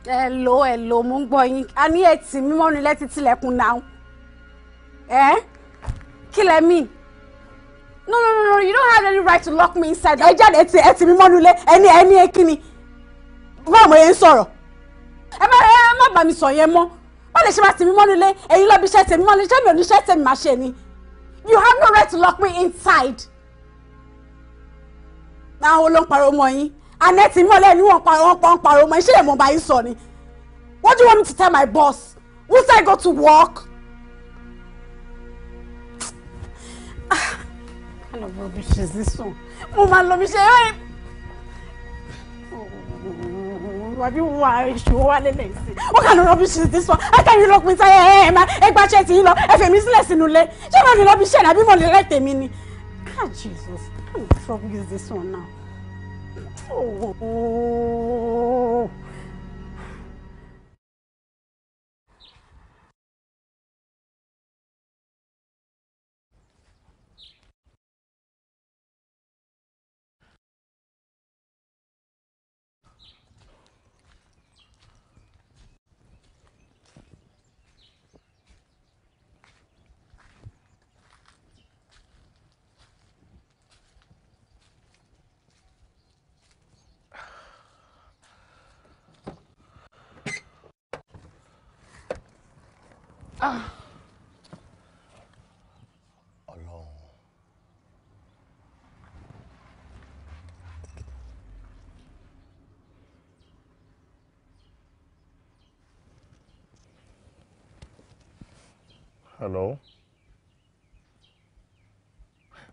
Hello, hello, mo ń gbọ́ yín. A ní ẹ tì mí mọ́nu ilé títí tilẹ̀kùn náà. Ẹ́ kí lẹ mean? No, no, no, no, you don't have any right to lock me inside. Ẹ jáde ẹ tì mí mọ́nu ilé ẹni ẹni kí ni? Báwo mo yẹn ń sọ̀rọ̀? Ẹ má bá mi sọ yẹn mọ́. Wọ́n lè ṣe máa tì mí mọ́nu ilé, ẹ̀yin lọ́bi iṣẹ́ tèmi mọ́nu ilé, ṣé mi ò ní iṣẹ́ tèmi máa ṣe ni? You have no right to lock me inside. Àwọn wo ló ń pariwo mọ́ yín? Àná ẹ tì mí mọ́lẹ̀ ni wọ́n ń pariwo mọ́ yín, ṣé èèmọ̀ bá yín sọ ni? What do you want me to tell my boss? Won't I go to work? Ah, kind of rubbish is this one? Mo máa lọ mi ṣe é. What kind of rubbish is this one? How can you lock me inside? Ẹ gba ṣẹ́ tí yín lọ, ẹ fẹ̀mí sílẹ̀ sínú ilé. Ṣé mo lè lọ bí iṣẹ́ ni àbí mo lè rẹ́ tèmi ni? God Jesus, what kind of trouble is this one now? Oh. Ah. Ọlọ́run. Hello.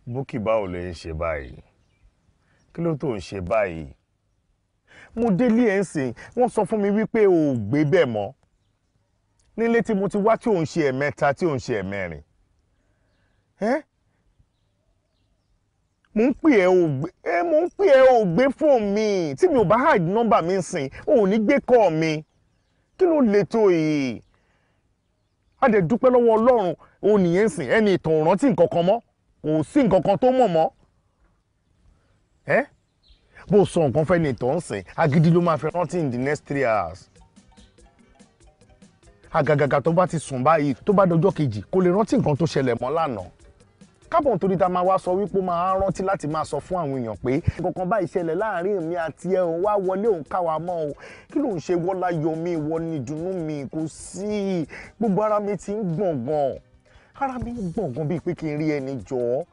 Búkì, báwo lè ń ṣe báyìí? Kí ló tó ń ṣe báyìí? Mo délé ẹ̀ ń sìn, wọ́n sọ fún mi wípé o ò gbé bẹ́ẹ̀ mọ́. Nílé tí mo ti wá tí ò ń ṣe ẹ̀mẹ́ta tí ò ń ṣe ẹ̀mẹ́rin. Mo ń pè ẹ́ ò gbé mo ń pè ẹ́ ò gbé fóònù mi. Tí mi ò bá hide nọ́mbà mi sìn, o ò ní gbé kọ́ mi. Kí ló le tó yìí? A dẹ̀ dúpẹ́ lọ́wọ́ Ọlọ́run, òun nìyẹn sìn, ẹni ìtàn ò rántí nǹkan kan mọ́. Kò sí nǹkan kan tó mọ̀ mọ́. Bó sọ nǹkan fẹ́ ni ìtàn ń sìn, agídí ló máa fẹ́ rántí in the next 3 hours. Àgàgàgà tó bá ti sùn báyìí tó bá dọjọ́ kejì kò lè rántí nǹkan tó ṣẹlẹ̀ mọ́ lánàá. Kábọ̀n torí ta máa wá sọ wípé ó máa rántí láti máa sọ fún àwọn èèyàn pé nǹkan kan báyìí ṣẹlẹ̀ láàrin èmi àti ẹ, òun wá wọlé òun káwa mọ́ o. Kí ló ń ṣe wọ́lá yọ mí, ìwọ ni ìdùnnú mi, kò sí. Gbogbo ara mi ti ń gbọ̀n gan. Ara mi ń gbọ̀n gan bíi pé kí n rí ẹni jọ̀ọ́.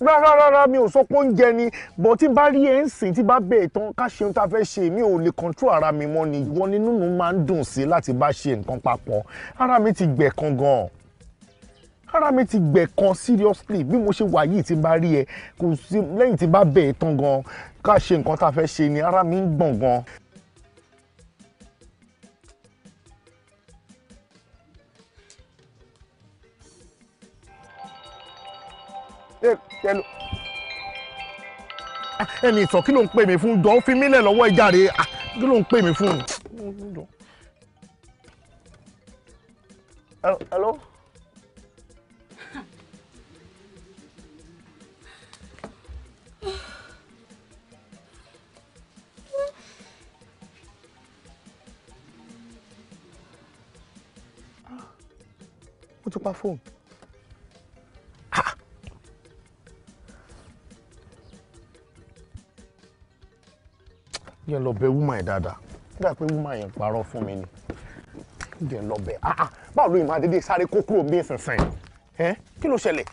Rárá rárá, mi ò sọ pé oúnjẹ ni, bọ̀ tí bá rí ẹ̀ ń sìn, tí bá bẹ̀ tán ká ṣe ohun tá a fẹ́ ṣe, mi ò lè control ara mi mọ́ ni. Ìwọ nínú mi máa ń dùn sí láti bá ṣe nǹkan papọ̀. Ara mi ti gbẹ̀ kan gan-an. Ara mi ti gbẹ̀ kan seriously. Bí mo ṣe wà yìí, tí bá rí ẹ, kò sí lẹ́yìn tí bá bẹ̀ tán gan-an ká ṣe nǹkan tá a fẹ́ ṣe ni, ara mi ń gbọ̀n gan. Ẹni ìtàn, kí ló ń pè mí fún? Jọ fi mí lẹ̀ lọ́wọ́ ìjàre, kí ló ń pè mí fún? Hello? Ó ti pa fóònù. Jẹ́ lọ bẹ̀ woman yẹn dáadáa. Nígbà pé woman yẹn parọ́ fún mi ni. Jẹ́ lọ bẹ̀. Báwo ló yìí máa dédé sáré kó kúrò bí ìsinsìn? Kí ló ṣẹlẹ̀?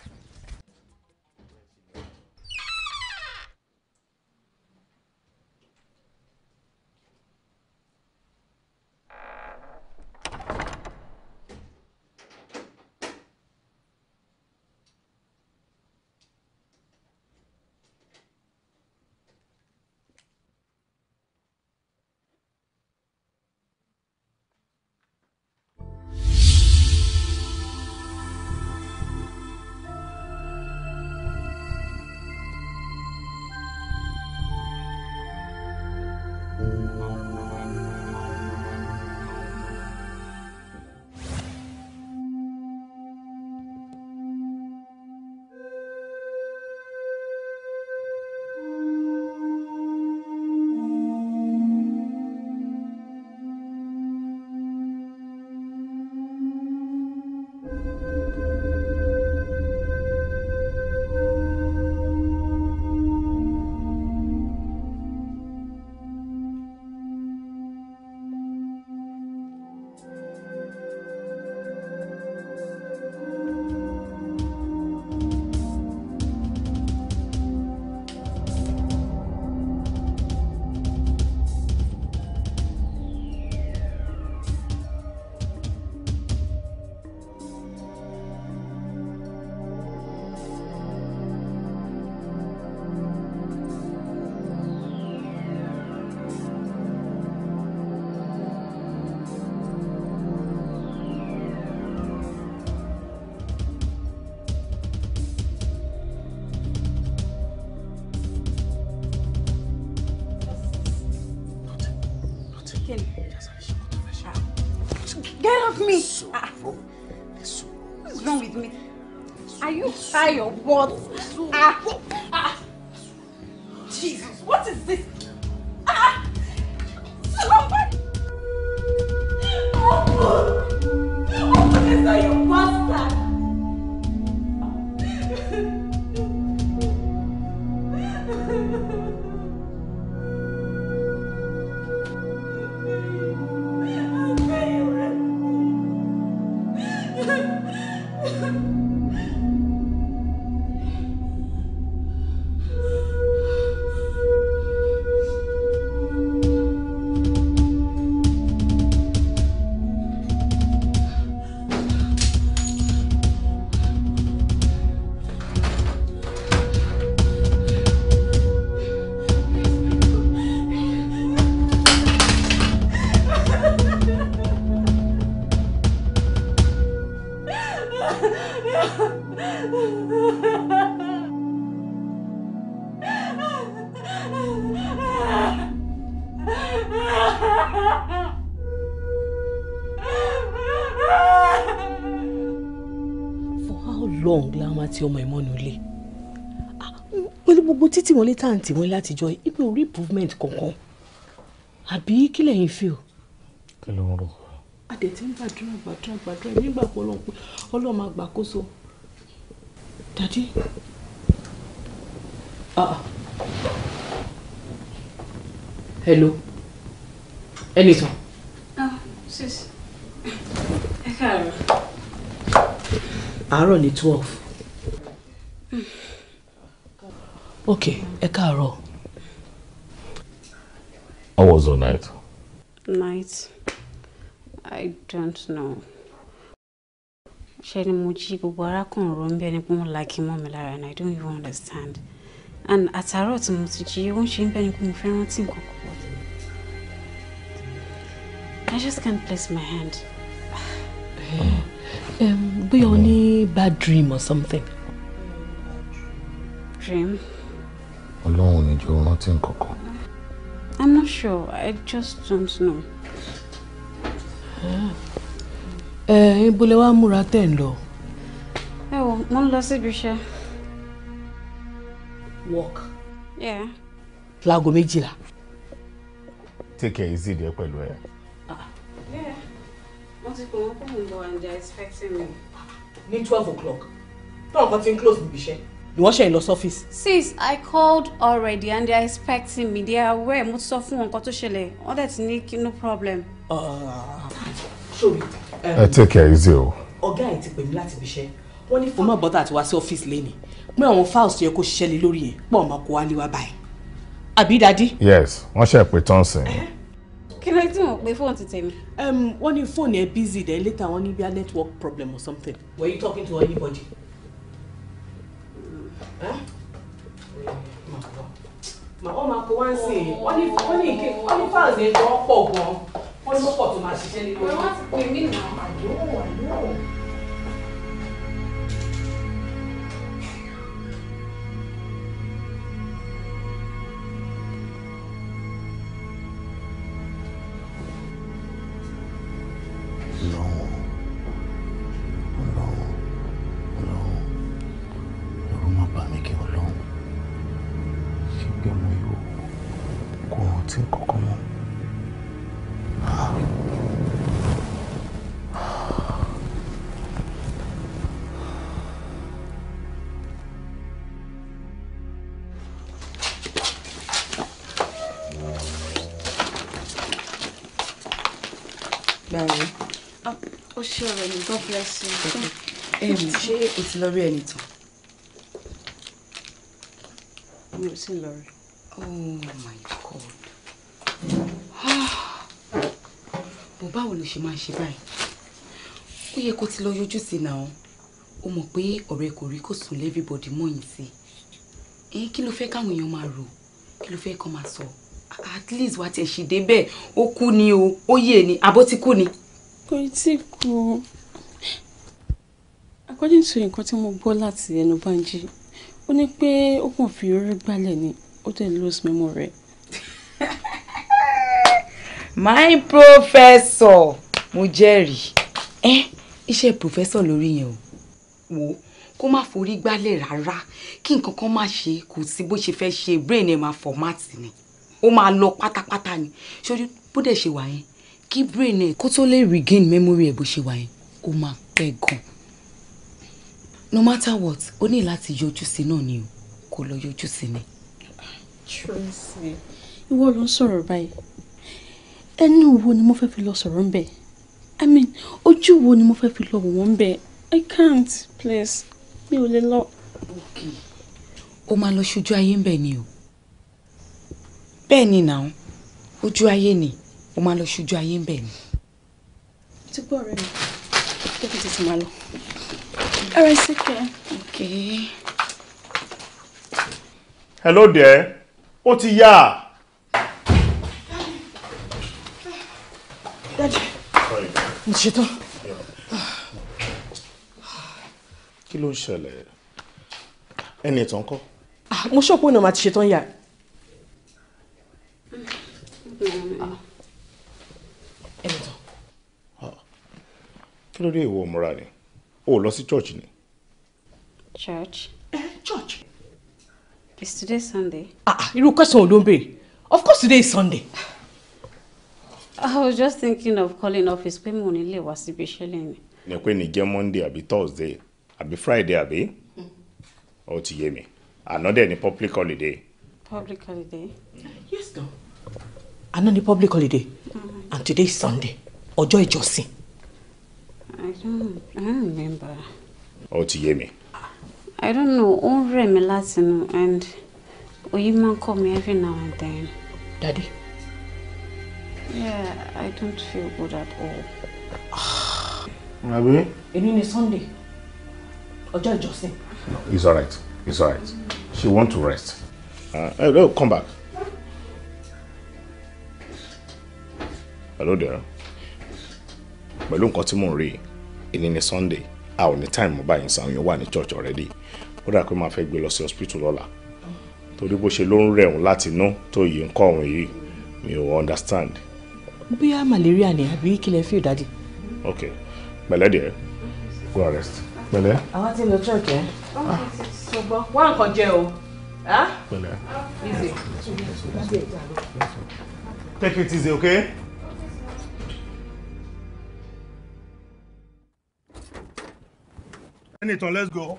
Get off me! What's wrong with me? Are you high or what? Jesus, what is this? Somebody! Open this door, you bastard! Tí ọmọ ìmọ̀nù ilé pẹ̀lú gbogbo títí wọn létà àǹtí wọn látijọ́ ibi ò rí improvement kankan, àbí kí lẹ́yìn fi o. Kí ló ń rò? Adé tí ń gbàdúrà gbàdúrà gbàdúrà nígbà pọ̀ Ọlọ́run pé Ọlọ́run máa gbàkóso. Dàdí. Hello. Ẹnìtàn. Sis. Ẹ káàárọ̀. Àárọ̀ ní 12. Ok, ẹ káàárọ̀. How was the night? Night? I don't know. Ṣé ni mo jí gbogbo arákùnrin ro ń bẹ́ẹ̀ ni pé wọ́n la kí mọ́ mi lára and I don't even understand. And àtàárọ̀ tí mo ti jí, ó ń ṣe ń bẹ́ẹ̀ ni pé mo fẹ́ rántí nǹkan kan. I just can't place my hand. Bóyá o ní bad dream or something. Dream? Ọlọ́run ní jẹ́ o rántí nǹkan kan. I'm not sure. I just don't know. Ibo lẹ wá múra tẹ́ ń lọ? Ẹ wo, mo ń lọ síbi iṣẹ́. Work. Yeah. Láago 12. Take it easy díẹ̀ pẹ̀lú ẹ. Yeah. Wọ́n ti pè wọ́n kó mò ń bọ̀ and they are expecting me. Ní 12 o'clock. Tọ́ nǹkan ti ń close níbi iṣẹ́. Ni wọ́n ṣe ń lọ sọ́fíìsì. Sis, I called already and they are expecting me. They are aware. Mo ti sọ fún wọn nǹkan tó ṣẹlẹ̀. Wọ́n dẹ̀ ti ní no problem. Sorry. Ẹ take it easy o. Ọ̀gá ẹ̀ ti pè mí láti ibi iṣẹ́. Wọ́n ní fún bọ́tà àti wá sí ọ́fíìsì lẹ́nìí. Pé àwọn files tó yẹ kó ṣiṣẹ́ lé lórí yẹn pọ̀ máa kó wá lé wá báyìí. Àbí dadi? Yes, wọ́n ṣe pé tán sìn. Kí ló tí wọ́n pe fóònù ti tèmi? Wọ́n ní fóònù ẹ busy then later wọ́n ní bí a network problem or something. Were you talking to anybody? Màá máa kó wá ń sìn. Wọ́n ní files yẹn gan pọ̀ gan. Wọ́n ní pọ̀ tó máa ṣiṣẹ́ lé lórí. Wọ́n ti pè mí nà. Àjọ. Ó ṣe ọ̀rẹ́ mi, God bless you. Ṣé o ti lọ rí ẹni tán? Mi ò tí ì lọ rí. Oh my God. Bó báwo ló ṣe máa ń ṣe báyìí? Ó yẹ kó ti lọ yọjú sí náà. Ó mọ̀ pé ọ̀rẹ́ kò rí kò sùn lẹ́fíbọ̀dì mọ́yìn sí. Kí ló fẹ́ káwọn èèyàn máa rò? Kí ló fẹ́ kán máa sọ? At least wàá tiẹ̀ ṣì débẹ̀. Ó kú ni o, ó yè ni, àbó ti kú ni. Kò tí kú. According to nǹkan tí mo gbọ́ láti ẹnu Bánjí, ó ní pé ó kàn fi orí gbálẹ̀ ni, ó dẹ̀ lose memory. My professor, mo jẹ́rìí. Iṣẹ́ professor lórí yẹn o. Wò ó, kó má forí gbálẹ̀ rárá, kí nǹkan kan má ṣe, kò sí bó ṣe fẹ́ ṣe, brain ẹ̀ máa format ni. Ó máa lọ pátápátá ni. Ṣojú bó dẹ̀ ṣe wà yẹn, kí brain ẹ̀ kó tó lè regain memory ẹ̀ bó ṣe wà yẹn, ó máa pẹ́ gan. No matter what, ó ní láti yọjú sí náà ni o, kó lọ yọjú sí ni. Tracy, ìwọ ló ń sọ̀rọ̀ báyìí. Ẹnu wo ni mo fẹ́ fi lọ sọ̀rọ̀ ń bẹ̀? I mean, ojú wo ni mo fẹ́ fi lọ wò wọ́n ń bẹ̀? I can't, please. Mi ò lè lọ. Okay. Ó máa lọ ṣojú ayé ń bẹ̀ ni o. Bẹ́ẹ̀ ni náà, ojú ayé ni. Ó máa lọ ṣojú ayé ń bẹ̀ ni. Ti gbọ́ ọ̀rẹ́ mi, jẹ́ kí n tètè máa lọ. All right, take care. Okay. Hello there. Ó ti yá. Daddy, mo ti ṣetán. Kí ló ń ṣẹlẹ̀? Ẹni ìtàn kọ́? Mo ṣọ́pọ̀ ọ̀nà máa ti ṣetán yà. Ẹni ìtàn. Kí ló dé ìwọ múra ni? O lọ sí church ni? Church? Church. Is today Sunday? Irú question wo ló ń béèrè? Of course today is Sunday. I was just thinking of calling office pé mo ní lè wá síbi iṣẹ́ lẹ́nu. Ní pé ní jẹ́ Monday àbí Thursday àbí Friday àbí? Ó ti yé mi. Àná dẹ̀ ni public holiday. Public holiday? Yes, no. Àná ni public holiday. And today is Sunday. Ọjọ́ ìjọsìn. I don't remember. Ó ti yé mi. I don't know. Ó ń rẹ̀ mí láti inú and Òyì máa ń kọ́ mi every now and then. Daddy. Yeah, I don't feel good at all. Àbí? Èní ni Sunday. Ọjọ́ ìjọsìn. No, it's all right. It's all right. She want to rest. Hey, no, come back. Hello there. Pẹ̀lú nǹkan tí mò ń rí, èní ni Sunday. A ò ní time mo báyìí sàn, yóò wà ní church already. Ó dà pé máa fẹ́ gbé lọ sí hospital lọ́la. Torí bó ṣe ló ń rẹ̀ òun láti inú tó yìí ń kọ́ òun yìí, mi ò understand. Bóyá malaria ni àbí kí lẹ feel, Daddy? Okay. Pẹ̀lẹ́ díẹ̀. Go and rest. Pẹ̀lẹ́. Àwa ti ń lọ church ẹ. Ṣùgbọ́n wá nǹkan jẹ o. Pẹ̀lẹ́. Easy. Take it easy, okay? Anything, let's go.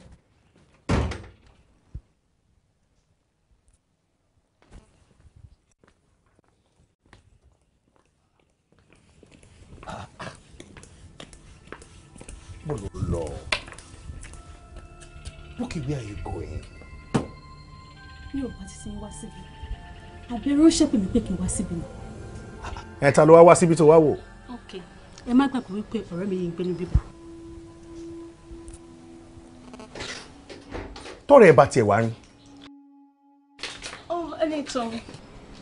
Look, where are you going? Mi ò bá ti sin wá síbi. Àbẹ̀rẹ̀ ó ṣẹ́pẹ̀ mi pé kí n wá síbi ni. Ẹ ta ló wá wá síbi tó wá wò? Ok, ẹ má gbàgbé wípé ọ̀rẹ́ mi yìí ń gbé ní bíbá. Tọ́rẹ̀ ẹ bá tiẹ̀ wá rí. Oh, Ẹniìtàn,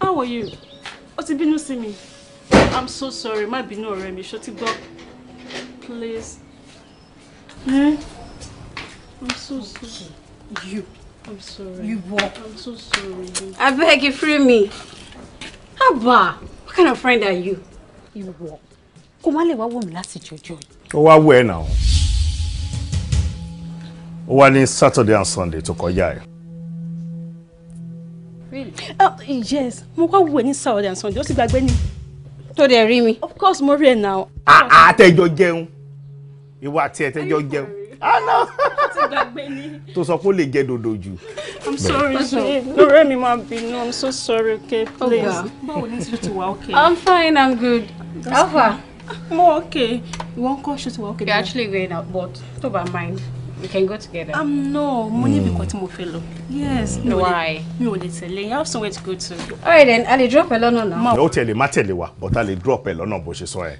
how are you? Ó ti bínú sí mi. I'm so sorry, má bínú ọ̀rẹ́ mi, ṣó ti gbọ́? Please. Eh? I'm so sorry. You. I'm sorry. You what? I'm so sorry. I beg you, free me. Abba, what kind of friend are you? You what? Kò má lè wá wò mí láti jọjọ́ yìí. Ó wá wò ẹ́ náà. Ó wá ní Saturday and Sunday tó kọjá ẹ̀. Really? Yes, mo wá wò ẹ́ ní Saturday and Sunday, ó sì gbàgbé ni. Tó dẹ̀ rí mi. Of course, mo rí ẹ náà. Àtẹ̀jọ jẹun. Ìwọ àti ẹ̀tẹ̀jọ jẹun. Ah no. Ti gbàgbé ni. Tó sọ pé ó lè jẹ dòdò jù. I'm sorry, ọ̀rẹ́ mi máa bínú. I'm so sorry, okay, please. Báwo ni ṣe ti wà okay? I'm fine, I'm good. Alpha. Mo okay. Ìwọ ńkọ́, ṣe ti wà okay? We're actually going out, but tó bá mind, we can go together. No, mo ní ibì kan tí mo fẹ́ lọ. Yes. Why? Mi ò lè tẹ̀lé. I have somewhere to go to. All right then, a lè drop ẹ lọ́nà náà. Ó tẹ̀lé má tẹ̀lé wa, but a lè drop ẹ lọ́nà bó ṣe sọ ẹ.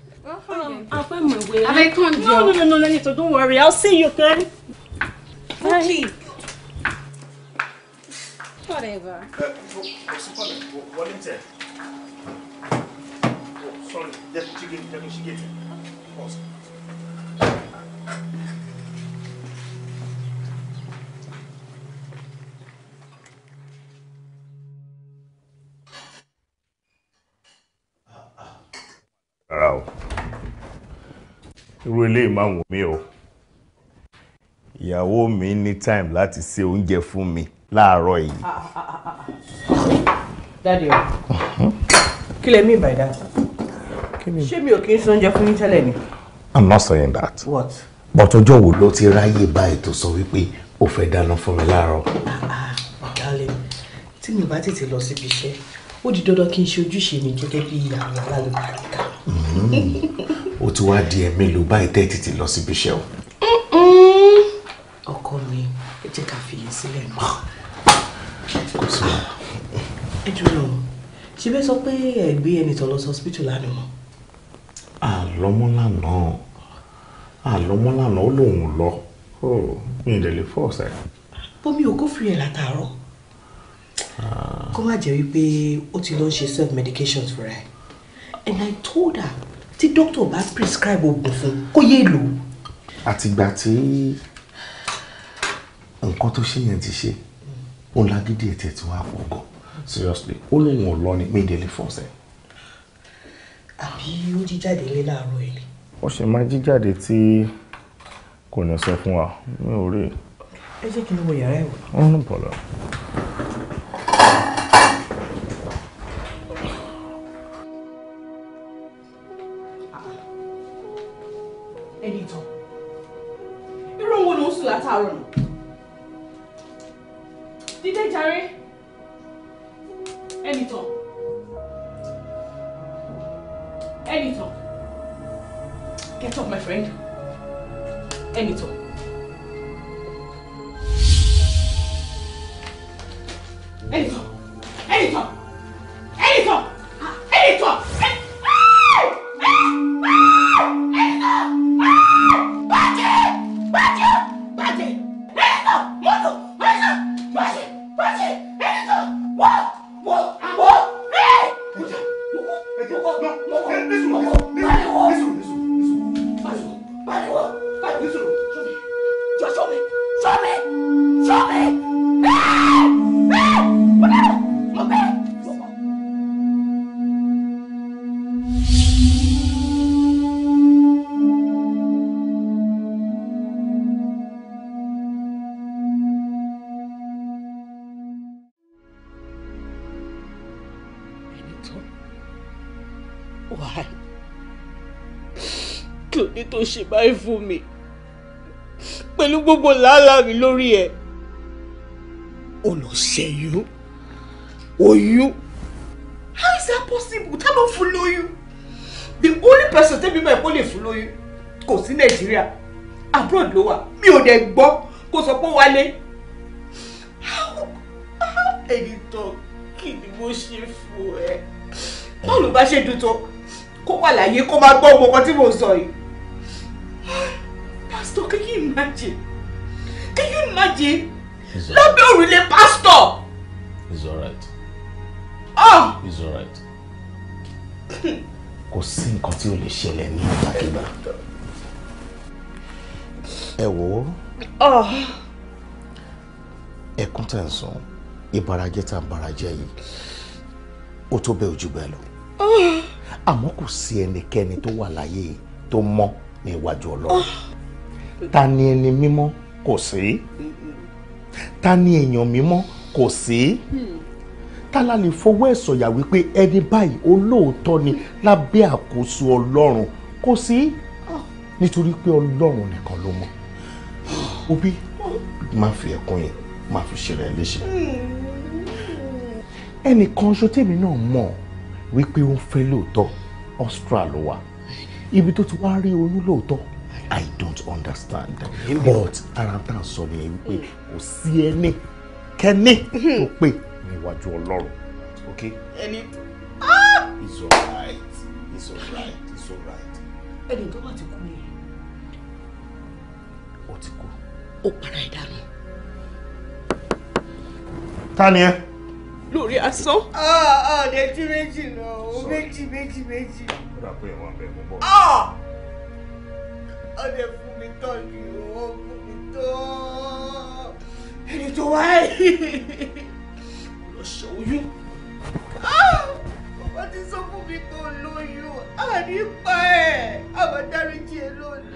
I'll find my way. I can't No, no, no, no, no, don't worry. I'll see you, okay? Bye. Whatever. Sorry, just she get. Pause. Rárá o, irú eléyìí máa ń wù mí o. Ìyàwó mi ní time láti ṣe oúnjẹ fún mi láàárọ̀ yìí. Daddy o, kí lẹ mean by that? Ṣé mi ò kí ń ṣe oúnjẹ fún yín tẹ́lẹ̀ ni? I'm not saying that. What? But ọjọ́ wo ló ti ráyè báyìí tó sọ wípé ó fẹ́ dáná fún mi láàárọ̀? Darling, tí mi ò bá tètè lọ síbi iṣẹ́, ó di dandan kí n ṣe ojúṣe mi gẹ́gẹ́ bí ìyàwó alálùbáríkà. Ó ti wá di ẹ̀mélòó báyìí tẹ́ tètè lọ síbi iṣẹ́ o. Ọkọ mi, ẹ jẹ́ ká fi yẹn sílẹ̀ náà. Kò sí wàhálà. Ẹ dúró, ṣe bẹ́ẹ̀ sọ pé ẹ gbé Ẹniìtàn lọ sí hospital lánàá mọ́? Àlọ́mọ́lànà, ó lóun lọ. Mi ì dẹ̀ lè force ẹ̀. Bómi ò kófìrí ẹ̀ látàárọ̀. Kó má jẹ́ wípé ó ti lọ ń ṣe self medication fúnra ẹ̀. And I told her tí doctor bá prescribe oògùn fún kó yé lò. Àtìgbà tí nǹkan tó ṣe yẹn ti ṣe, ó lágídí ètò tí wàá pọ̀ gan. Seriously, ó lóun ò lọ ni, mi ì dẹ̀ lè force ẹ̀. Àbí ó jí jáde ilé láàárọ̀ yìí? Ó ṣe máa jí jáde tí kò ní sọ fún wa, mi ò rí. Ẹ jẹ́ kí n wọ yàrá ẹ̀ wò. Ó ń bọ̀ lọ. Ẹniìtàn, irú òun wo ló ń sùn látàárọ̀ nù? Dídé jàre. Ẹniìtàn. Ẹniìtàn. Get up, my friend. Ẹniìtàn. Ẹniìtàn. Why? Kí ló dé tó ṣe báyìí fún mi? Pẹ̀lú gbogbo làálàá mi lórí ẹ̀. Ó lọ ṣẹ́yún. Oyún. How is that possible? Ta ló fún lóyún? The only person tẹ́mi mọ̀ ẹ́ kó lè fún lóyún kò sí Nàìjíríà. Abroad ló wà. Mi ò dẹ̀ gbọ́ kó sọ pé ó wálé. How ẹni tó kí ni mo ṣe fún ẹ? Báwo ló bá ṣe dùn tó kó wà láyé kó máa gbọ́ ọmọ kan tí mò ń sọ yìí? Pastor, can you imagine? Can you imagine? Lábẹ́ òrùlé pastor. It's alright. Ah! It's alright. Kò sí nǹkan tí ò lè ṣẹlẹ̀ ní ìgbàkigbà. Ẹ wò ó. Ẹkún tẹ̀ ń sùn, ìbarajẹ́ tá ń barajẹ́ yìí, ó tó bẹ́ẹ̀ ojú bẹ́ẹ̀ lọ. Àmọ́ kò sí ẹnikẹ́ni tó wà láyé tó mọ́ ní iwájú Ọlọ́run. Ta ni ẹni mímọ́? Kò sí. Ta ni èèyàn mímọ́? Kò sí. Ta la lè fọwọ́ ẹ̀ sọ̀yà wípé ẹni báyìí olóòótọ́ ni lábẹ́ àkóso Ọlọ́run? Kò sí. Nítorí pé Ọlọ́run nìkan ló mọ̀. Òbí má fi ẹkún yẹn má fi ṣe rẹ̀ léṣe. Ẹnìkan ṣo tèmi náà mọ̀ wípé ó ń fẹ́ lóòótọ́, Austria ló wà. Ibi tó ti wá rí oyún lóòótọ́, I don't understand. But ara tá à ń sọ nìyẹn wípé kò sí ẹni kẹ́ni tó pé níwájú Ọlọ́run. Okay? Ẹni. It's alright. It's alright. It's alright. Ẹni tó bá ti kú ni. Ó ti kú. Ó para ẹ̀ dànù. Ta ni ẹ? Lórí asán. Ọ̀dẹ̀ tí méjì lọ, méjì méjì méjì. Ó dà pé ìwọ̀n bẹ̀ mú bọ̀. Ọ̀dẹ̀ fún mi tán ni ó fún mi tán. Ẹni tó wáyé lọ ṣe oyún. Bàbá ti sọ fún mi pé ó lóyún, àní pa ẹ̀, àwọn dáríjì ẹ lónìí.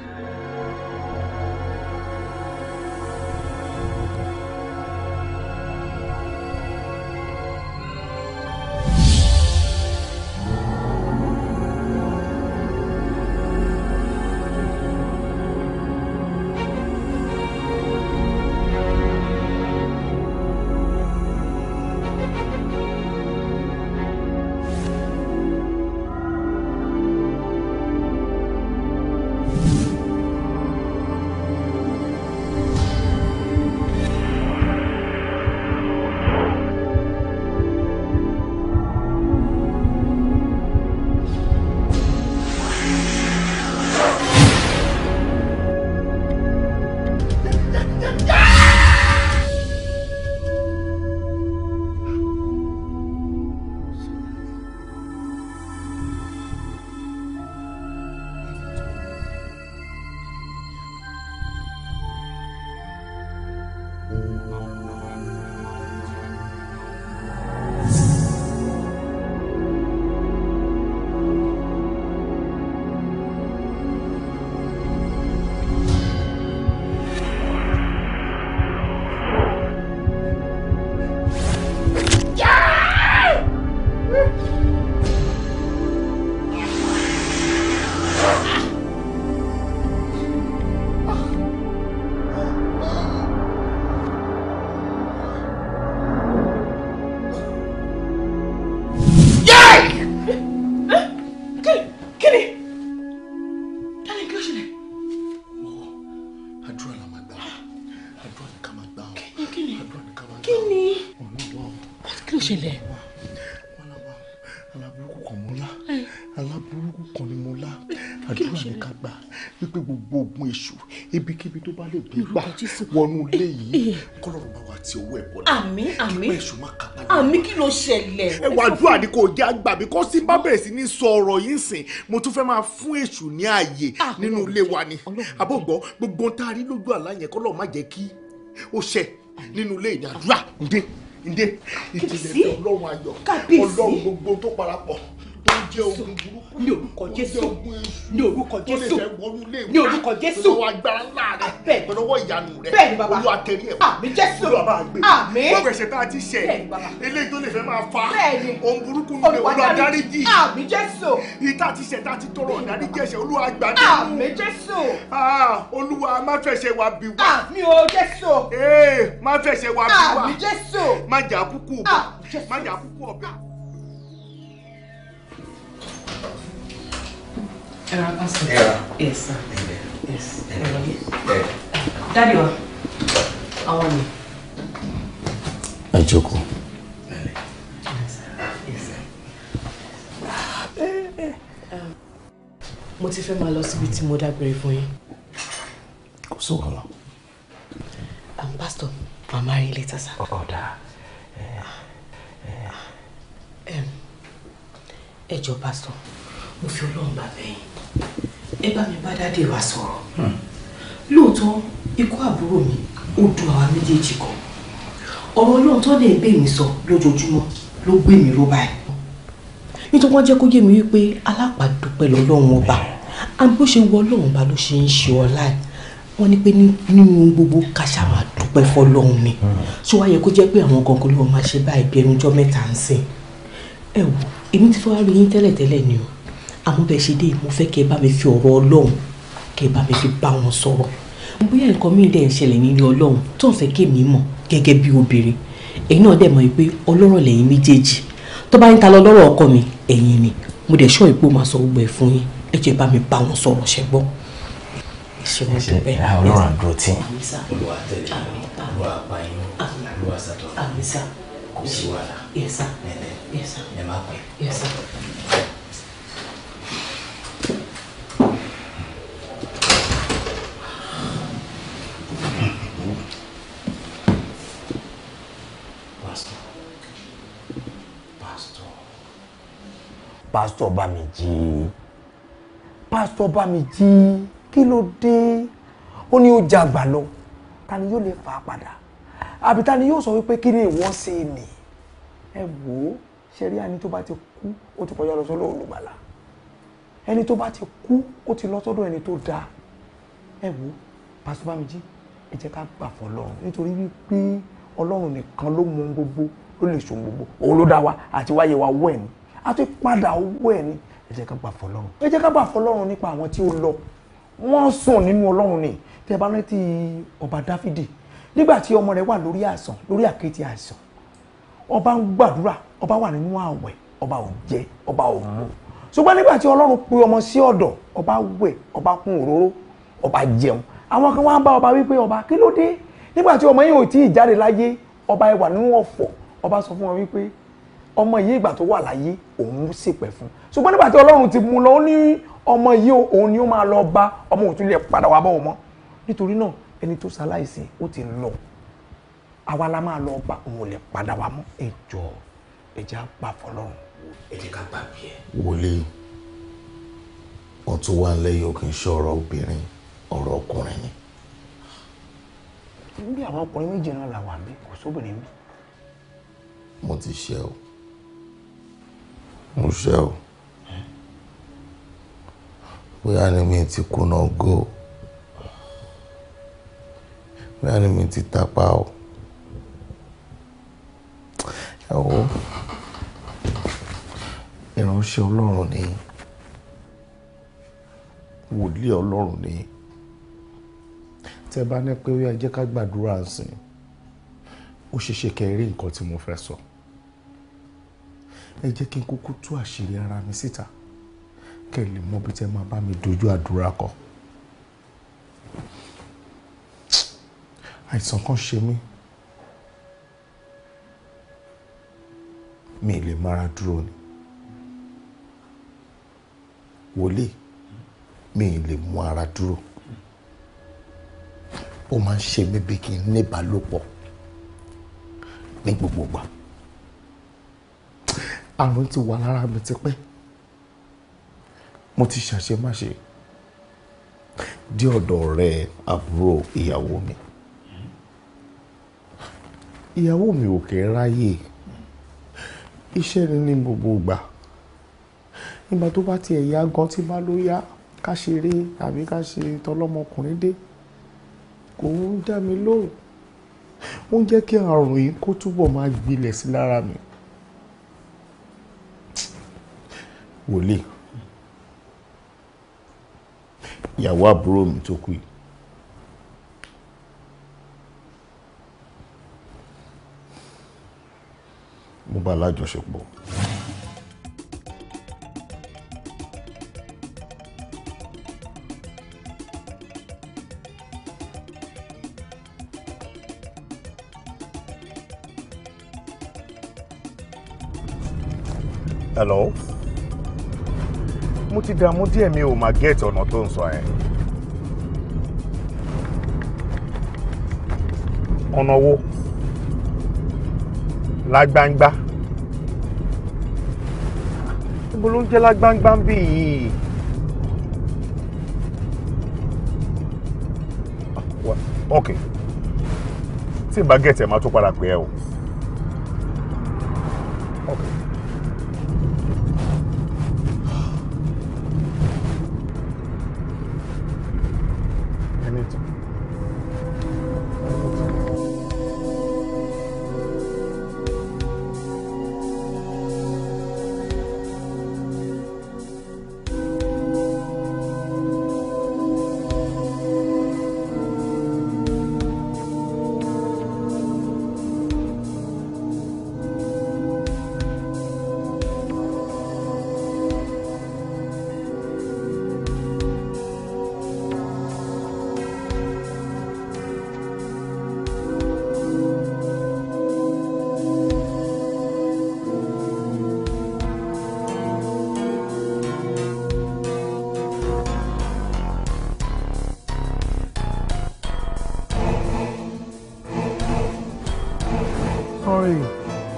Ṣẹlẹ̀. Aláburúkú kan mo lá, aláburúkú kan ni mo lá. Àdúrà ni ká gbà wípé gbogbo ogun èṣù ibikíbi tó bá lè gbé gbà wọnú ilé yìí kọ́lọ́run bá wa ti owó ẹ̀ bọ́lá. Àmín àmín kíkọ́ èṣù má kápá. Àmín kí ló ṣẹlẹ̀? Ẹ wà àdúrà ni kò jẹ́ àgbà bí kò sí bá bẹ̀rẹ̀ sí ní sọ ọ̀rọ̀ yìí sìn mo tún fẹ́ máa fún èṣù ní ààyè nínú ilé wa ni. Àbọ̀gbọ́ gbogbo ohun tá a rí lójú àlá yẹn kọ́lọ́run má jẹ́ kí ó ṣẹ nínú ilé ìní àdúrà ǹdẹ́ ǹdẹ́ ìjìnlẹ̀ bí Ọlọ́run ayọ̀ Ọlọ́run gbogbo tó parapọ̀ tó ń jẹ́ ogun burúkú, ní orúkọ Jésù, tó jẹ́ ogun èṣù, ní orúkọ tó lè Jésù, fẹ́ wọnú ilé ní orúkọ Jésù. Pẹ̀lú agbára ńlá rẹ, Bẹ́ẹ̀ni. pẹ̀lú ọwọ́ ìyanu rẹ, Bẹ́ẹ̀ni, bàbá. Olúwa tẹrí ẹ̀ wá. Àmín Jésù. Olúwa bá gbé. Àmín. Gbogbo ẹ̀ṣẹ̀ tá a ti ṣẹ̀, Bẹ́ẹ̀ni, bàbá. eléyìí tó lè fẹ́ máa fa Bẹ́ẹ̀ni. ohun burúkú nílé, Olúwa Olúwa dáríjì. dáríjì. Àmín Jésù. Ìta ti ṣẹ̀ tá a ti tọrọ ìdáríjì ẹ̀ṣẹ̀, Olúwa gbà nínú. Àmín Jésù. Ah, Olúwa má fẹ̀ṣẹ̀ wa bí wa. Àmín o Jésù. Ee, má fẹ̀ṣẹ̀ wa bí wa. Àmín Jésù. Má jà kúkú ọ̀bẹ. Má jà kúkú ọ̀bẹ. Ẹ̀rọ pásítọ̀. Ẹ̀rọ. Yes sir. Yes. Ẹ̀rọ yìí. Daddy wa, àwọn ni. Ẹ jókòó. Yes sir. Mo ti fẹ́ máa lọ síbi tí mo dágbére fún yín. Kò sí wàhálà. Pastor, màá marry you later, sir. Ọ̀dà. Ẹ jọ̀ọ́ pastor, mo fi Ọlọ́run bá bẹ̀ yín. Ẹ bá mi bá daddy wa sọ̀rọ̀. Lóòótọ́, ikú àbúrò mi ó dùn àwa méjèèjì kan. Ọ̀rọ̀ Ọlọ́run tó lè gbé mi sọ lójoojúmọ́ ló gbé mi ró báyìí. Nítorí wọ́n jẹ́ kó yé mi wípé alápàdúpẹ́ lọ́lọ́run ọba. Àbí bó ṣe wọ Ọlọ́run ọba ló ṣe ń ṣe ọlá ẹ̀. Wọ́n ní pé nínú gbogbo ká ṣáà máa dúpẹ́ fọlọ́run ni. Ṣé wàá yẹ kó jẹ́ pé àwọn gangan ló máa ṣe báyìí bí ẹnu ọjọ́ mẹ́ta ń sìn? Ẹ wò, èmi ti fẹ́ wá rí yín tẹ́lẹ̀tẹ́lẹ̀ ni o. Àmọ́ bẹ́ẹ̀ ṣe dé, mo fẹ́ kẹ́ ẹ bá mi fi ọ̀rọ̀ Ọlọ́run, kẹ́ ẹ bá mi fi bá wọn sọ̀rọ̀. Bóyá nǹkan míì dẹ̀ ń ṣẹlẹ̀ nílé Ọlọ́run tó ń fẹ́ kémi mọ̀ gẹ́gẹ́ bí obìnrin. Ẹ̀yin náà dẹ̀ mọ̀ pé ọlọ́rọ̀ lẹ̀yin méjèèjì. Tó bá ń ta lọ lọ́rọ̀ ọkọ mi, ẹ̀yin ni. Mo dẹ̀ ṣọ́ ìpò máa sọ gbogbo ẹ̀ fún yín. Ẹ jẹ́ bá mi bá wọn sọ̀rọ̀ ṣẹ gbọ́. Ṣé mo dúpẹ́? Ọlọ́run àdúró tí. Àmín sà. Olúwa tẹ̀lé yín. Olúwa pa yín. Olúwa sàtọ̀. Àmín sà. Kò sí wàhálà. Yes sir. Yes sir. Ẹ má pẹ́. Yes sir. Pastor. Pastor. Pastor bá mi jí. Pastor bá mi jí. Kí ló dé? Ó ní ó jàgbà lọ. Ta ni yóò lè fà á padà? Àbí ta ni yóò sọ wípé kí ni ìwọ ṣe nì? Ẹ wò ó, ṣe rí ẹni tó bá ti kú, ó ti kọjá lọ sọ́dọ̀ olùgbàlà. Ẹni tó bá ti kú, ó ti lọ sọ́dọ̀ ẹni tó dáa. Ẹ wò ó, Pastor Bámijí, ẹ jẹ́ ká gbà fọ́lọ́run nítorí wípé Ọlọ́run nìkan ló mọ ohun gbogbo, ló lè ṣe ohun gbogbo. Òun ló dá wa àti wáyé wa owó ẹ̀ ni. A ti padà owó ẹ̀ ni. Ẹ jẹ́ ká gbà fọ́lọ́run. Ẹ jẹ́ ká gbà fọ́lọ́run nípa àwọn tí ó lọ. Wọ́n sùn nínú Ọlọ́run ni. Tẹ́ ẹ bá rántí ọba Dáfídì, nígbà tí ọmọ rẹ̀ wà lórí àìsàn, lórí àkéte àìsàn, ọba ń gbàdúrà, ọba wà nínú ààwẹ̀, ọba ò jẹ, ọba ò mu. Ṣùgbọ́n nígbà tí Ọlọ́run pe ọmọ sí ọ̀dọ̀, ọba wẹ̀, ọba kún òróró, ọba jẹun. Àwọn kan wá ń bá ọba wípé ọba kí ló dé? Nígbà tí ọmọ yìí ò tí ì jáde láyé, ọba ẹ wà nínú ọ̀fọ̀, ọba sọ fún wọn wípé ọmọ yìí ìgbà tó wà láyé òun ṣèpẹ̀ fún. Ṣùgbọ́n nígbà tí Ọlọ́run ti mú lọ, ó ní ọmọ yìí òun ni ó máa lọ bá, ọmọ òun tún lè padà wá bọ́ òun mọ́. Nítorí náà ẹni tó ṣaláìsí ó ti lọ, àwa la máa lọ bá, òun ò lè padà wá mọ́. Ẹ jọ̀ọ́, ẹ jẹ́ á gbà fọ́lọ́run. Ẹ jẹ́ ká gbàgbé ẹ. Wòlíì, wọ́n tún wà lẹ́yìn ò kì í ṣe ọ̀rọ̀ obìnrin, ọ̀rọ̀ ọkùnrin ni. Bí àwọn ọkùnrin méjì náà là wà bí, kò sóbìnrin bí. Mo ti ṣẹ̀ o. Mo ṣẹ̀ o. Bóyá ni mi ti kùnà ògo. Bóyá ni mi ti tàpá o. Ẹ wo, ìránṣẹ́ Ọlọ́run ni, wòlíì Ọlọ́run ni. Tẹ́ bá ní pé ó yá jẹ́ ká gbàdúrà sìn, ó ṣe ṣe kẹ́ ẹ rí nǹkan tí mo fẹ́ sọ. Ẹ jẹ́ kí n kúkú tú àṣírí ara mi síta, kẹ́ ẹ lè mọ bí tẹ́ máa bá mi dojú àdúrà kọ. Àìsàn kan ṣe mí. Mi lè mára dúró ni. Wòlíì, mi lè mú ara dúró. Ó máa ń ṣe mí bí kí n ní ìbálòpọ̀ ní gbogbo ìgbà. Àrùn ti wà lára mi tipẹ́. Mo ti ṣàṣemáṣe dé ọ̀dọ̀ ọ̀rẹ́ àbúrò ìyàwó mi. Ìyàwó mi ò kì í ráyè. Iṣẹ́ ni ní gbogbo ìgbà. Nígbà tó bá tiẹ̀ yá gan tí bá ló yá ká ṣeré àbí ká ṣe tọlọ́mọkùnrin dé, kò ń dá mi lóhùn. Ó ń jẹ́ kí àrùn yìí kó túbọ̀ máa gbilẹ̀ sí lára mi. Wòlíì, ìyàwó àbúrò mi tó kú yìí, mo bá lájọṣepọ̀. Hello? Mo ti dààmú díẹ̀, mi ò máa gẹ́ẹ̀tì ọ̀nà tó ń sọ yẹn. Ọ̀nà wo? Lágbáńgbá. Níbo ló ń jẹ́ lágbáńgbá ń bí yìí? Ok. Tí n bá gẹ́ẹ̀tì ẹ̀ máa tó padà pè ẹ́ o.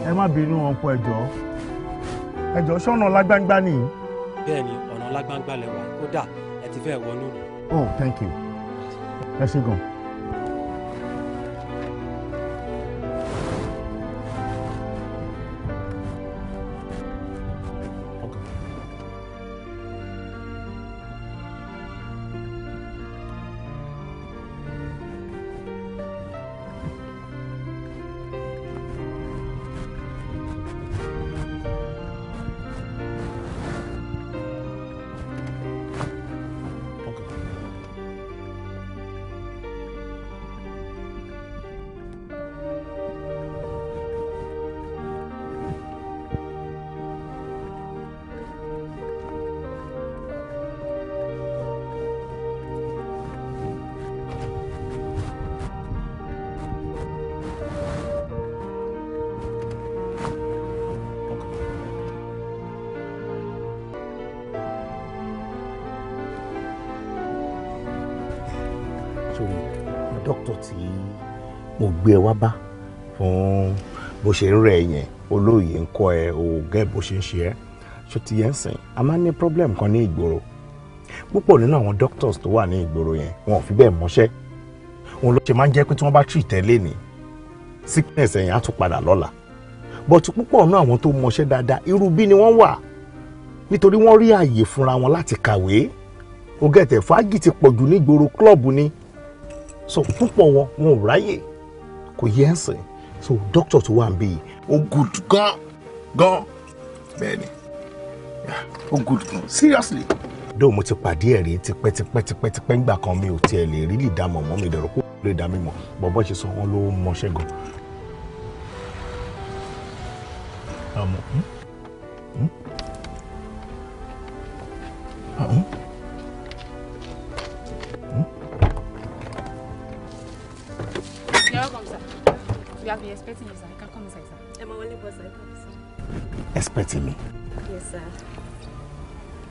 Ẹ má bínú ọ̀pọ̀, ẹjọ́ ẹjọ́, ṣọ́nà lágbáńgbá nìyí. Bẹ́ẹ̀ni, ọ̀nà lágbáńgbá lẹ wà, kódà ẹ ti fẹ́ wọnú. Oh, thank you, ẹ ṣé gan. Dókítà tí mo gbé ẹ wá bá fún bó ṣe ń rẹ̀ yẹn, olóyè ń kọ́ ẹ òògẹ́ bó ṣe ń ṣe ẹ́ ṣó ti yẹn sìn. A máa ń ní problem kan ní ìgboro. Púpọ̀ nínú àwọn doctors tó wà ní ìgboro yẹn, wọn ò fi bẹ́ẹ̀ mọṣẹ́. Òun ló ṣe máa ń jẹ́ pé tí wọ́n bá treat ẹ lénìí, sickness ẹ̀yìn á tún padà lọ́la. But púpọ̀ nínú àwọn tó mọṣẹ́ dáadáa, irú bí ni wọ́n wà, nítorí wọ́n rí àyè fúnra wọn láti kàwé. Ògẹ̀tẹ̀ fàájì ti pọ̀jù nígboro, club ni. So púpọ̀ wọn wọn ò ráyè, kò yẹ ẹ́ sìn. So doctor tó wà ń bí ó good gan gan, bẹ́ẹ̀ ni ó good gan, seriously. Dóò mo ti pàdé ẹ̀ rí tipẹ́ tipẹ́ tipẹ́ tipẹ́ ńgbà kan, mi ò tiẹ̀ lè rí lè dá mọ̀ mọ́ mi dẹ̀rọ̀ kó lè dá mi mọ̀, bọ́bọ́ ṣe sọ wọn ló mọṣẹ́ gan. Àmọ́ You're welcome, sir. We have been expecting you, sir. You can come inside, sir. Expecting me? Yes, sir.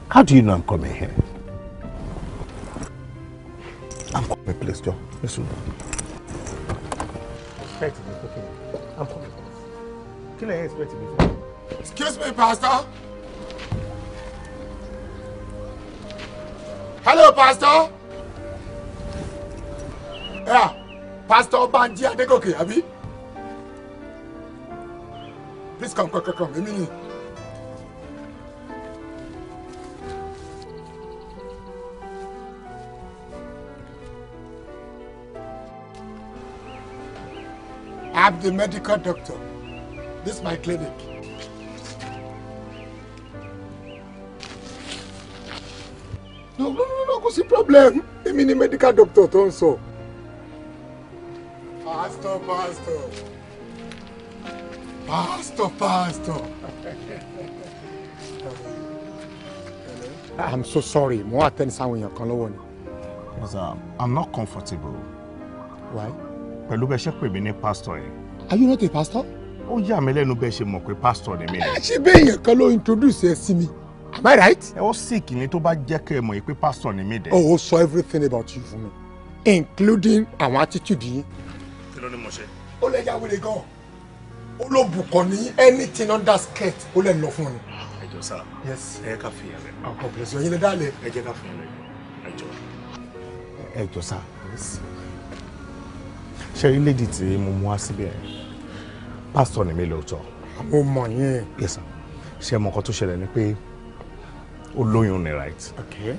How do you know I'm coming here? I'm coming, please, Joe. Listen. Expecting me, okay. I'm coming. Kí lẹ expect me for? Excuse me, Pastor. Hello, Pastor. Yeah, Pastor Banji Adegoke, abi? Please come, come, come, come. Èmi ni. I'm the medical doctor. This is my clinic. No, no, no, no, kò sí problem. Èmi ni medical doctor tó ń sọ. Pastor, pastor. Pastor, pastor. I'm so sorry. Mo attend sáwọn èèyàn kan lọ́wọ́ ni. Yes, I'm not comfortable. Why? Pẹ̀lú bẹ́ẹ̀ ṣe pè mí ní pastor yẹn. Are you not a pastor? Ó yà mí lẹ́nu bẹ́ẹ̀ ṣe mọ̀ pé pastor ni mí ni. Ṣé bẹ́ẹ̀ èèyàn kan ló introduce ẹ sí mi? Am I right? Ẹ ó sick ni tó bá jẹ́ kẹ́ ẹ mọ̀ pé pastor ni mí dẹ̀. Oh, ó sọ everything about you fún mi, including àwọn attitude yín. Kí ló ní mo ṣe? Ó lè ya wèrè gan. Ó ló bùkọ̀ ní anything under skirt ó lè lọ fún ni. Ẹ jọ̀ọ́ sá. Yes. Ẹ ká fi yẹn lẹ̀. Oh, God bless you. Ẹ̀yin lè dálẹ̀. Ẹ jẹ́ ká fi yẹn lẹ̀. Ẹ jọ̀ọ́. Ẹ jọ̀ọ́ sá. Yes. Ṣé rí lady tí mo mú wá síbẹ̀ yẹn? Pastor ni mí lóòótọ́. Mo mọ̀ yẹn. Yes sir. Ṣé mọ nǹkan tó ṣẹlẹ̀ ni pé ó lóyún ni, right? Okay.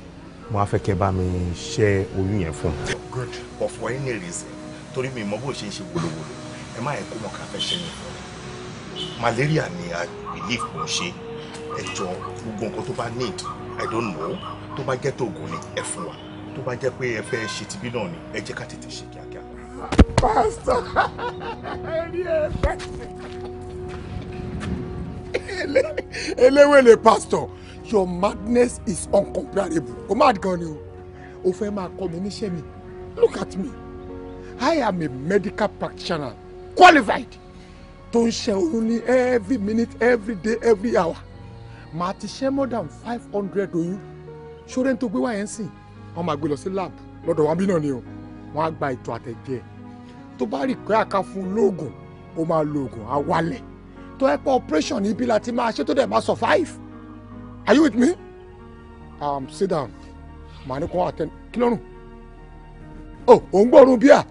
Mo á fẹ́ kẹ́ bá mi ṣẹ́ oyún yẹn fún un. Good. But for any reason, torí mi mọ bó ṣe ń ṣe wòlòwòlò, ẹ má yẹ kó mọ̀ ká fẹ́ ṣẹ́yìn fún un. Malaria ni I believe kò ń ṣe. Ẹ jọ gbogbo nǹkan tó bá need, I don't know, tó bá jẹ́ tògùn ni ẹ fún wa. Tó bá jẹ́ pé ẹ fẹ́ ṣe tibí náà ni, ẹ jẹ́ ká tètè ṣe kíákíá. Pastor, eléwèlé pastor, your madness is uncomparable. O mad gan ni o. O fẹ́ máa kọ́ mi níṣẹ́ mi. Look at me. I am a medical practitioner, qualified, tó ń ṣe oyún ní every minute, every day, every hour. Màá ti ṣe more than 500 oyún. Ṣoré tó gbé wá yẹn sìn, wọ́n máa gbé lọ sí lab lọ́dọ̀ wọn bí náà ni o. Wọ́n á gba ètò àtẹ̀jẹ́. Tó bá rí pé àká fún lóògùn, ó máa lo oògùn, á wálẹ̀. Tó ẹ pé operation níbí la ti máa ṣe tó dẹ̀ máa survive. Are you with me? Sit down. Màá ní kó attend. Kí lọ́rùn? Oh, òun gbọ́rùn bíà.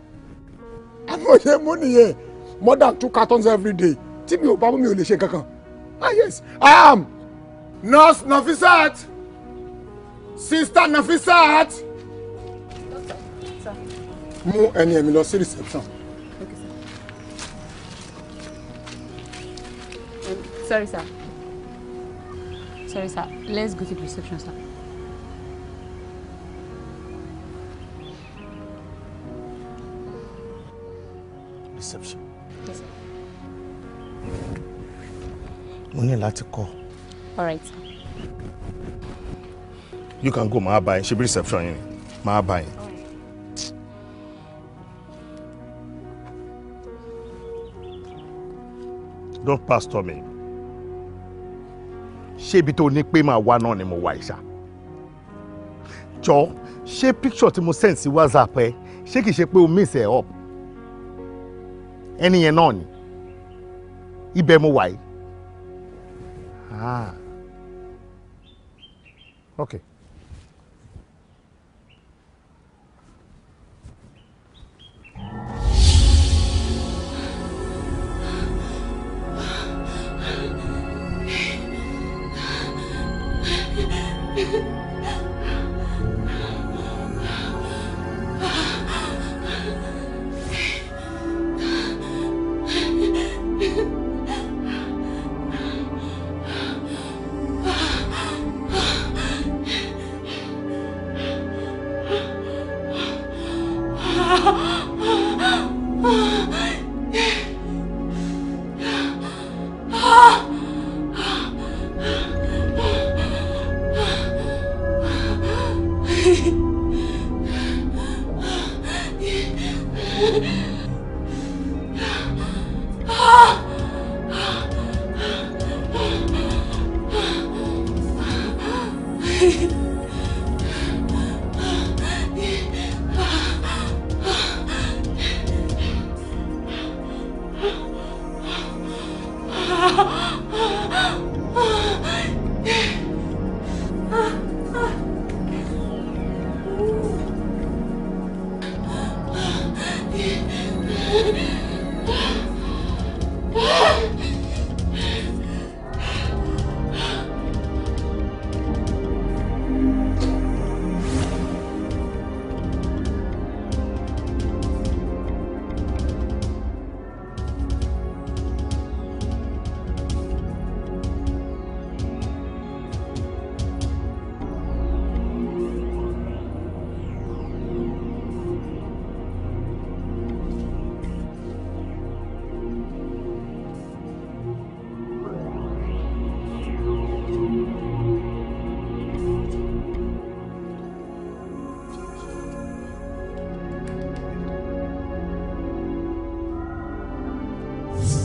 Àmọ́ ṣe mú nìyẹn. More than 2 cartons every day. Tí mi ò bá mú mi ò lè ṣe kankan. Ah yes. Nurse Nafisat. Sister Nafisat. Sir. Mú ẹni ẹ̀mí lọ sí reception. Okay, sir. Sorry, sir. Sorry, sir. Let's go to the reception, sir. Reception. Yes, sir. Mo ní láti kọ́. All right, sir. You can go, màá bá yín. Ṣé bí reception yín ni? Màá bá yín. Don't pastor me. Ṣé ibi tó ní pé máa wá náà ni mo wà ìṣá? Jọ, ṣé picture tí mo send sí WhatsApp ẹ, ṣé kìí ṣe pé o miss ẹ up? Ẹni yẹn náà ni. Ibẹ̀ mo wà yìí. Ah. Okay.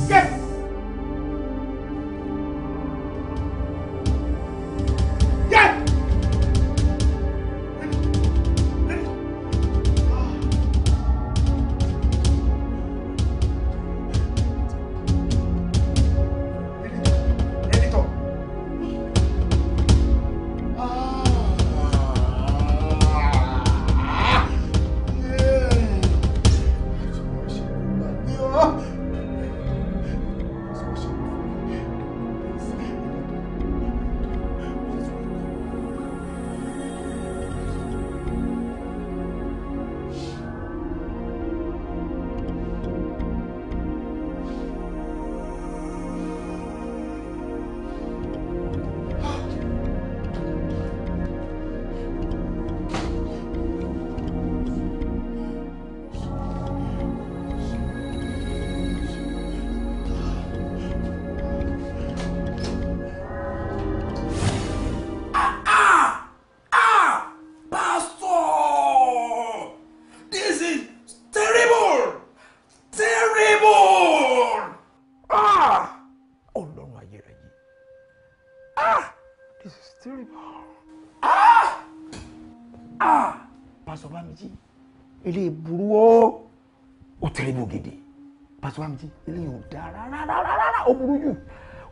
Yes. Yes. Pastor! This is terrible! Terrible! Ah! Ọlọ́run ayérayé. Ah! This is terrible. Ah! Ah! Pastor Bamiji, eléyìí burú o. Ó terrible gidi. Pastor Bamiji, eléyìí ò dáa rárá rárá. Ó burú jù.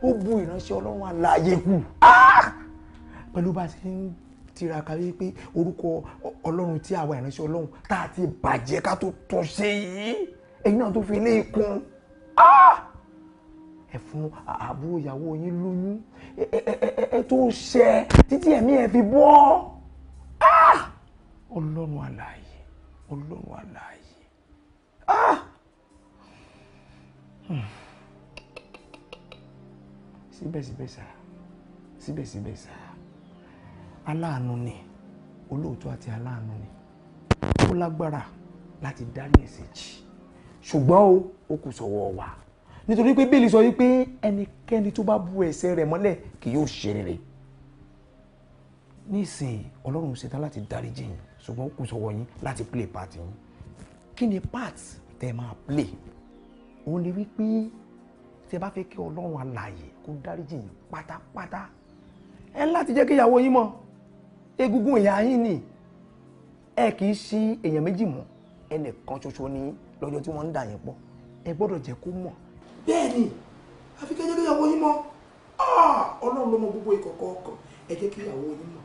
Ó bu ìránṣẹ́ Ọlọ́run alààyè kù. Ah! Pẹ̀lú bá a ṣe ń tiraka wípé orúkọ Ọlọ́run tí àwa ìránṣẹ́ Ọlọ́run tá a ti bàjẹ́ ká tó tún ṣe yìí, ẹ̀yin náà tó fi ilé ikun. Ẹ fún àbúrò ìyàwó yín lóyún, ẹ tó ń ṣe títí ẹ̀mí ẹ fi bọ́. Ọlọ́run alààyè, Ọlọ́run alààyè. Síbẹ̀síbẹ̀ sá, síbẹ̀síbẹ̀ sá, aláàánú ni, olóòótọ́ àti aláàánú ni. Ó lágbára láti dárí ẹ̀ṣẹ̀ jì, ṣùgbọ́n ó kù sọ́wọ́ wa, nítorí pé Bíbélì sọ wípé ẹnikẹ́ni tó bá bu ẹ̀ṣẹ̀ rẹ̀ mọ́lẹ̀ kì yóò ṣe rere. Nísìnyí Ọlọ́run ṣetán láti dáríjì yín, ṣùgbọ́n ó kù sọ́wọ́ yín láti play part yín. Kí ni part tẹ́ máa play? Òun ni wípé tẹ́ bá fẹ́ kí Ọlọ́run alààyè kó dáríjì yín pátápátá, ẹ láti jẹ́ kí ìyàwó yín mọ̀. Egungun ìyá yín ni. Ẹ kì í ṣe èèyàn méjì mọ́, ẹnìkan ṣoṣo ní lọ́jọ́ tí wọ́n ń dà yín pọ̀. Ẹ gbọ́dọ̀ jẹ́ kó mọ̀. Bẹ́ẹ̀ ni, àfi kẹ́ jẹ́ kí ìyàwó yín mọ̀. Ọlọ́run ló mọ gbogbo ìkọ̀kọ̀ ọkàn. Ẹ jẹ́ kí ìyàwó yín mọ̀.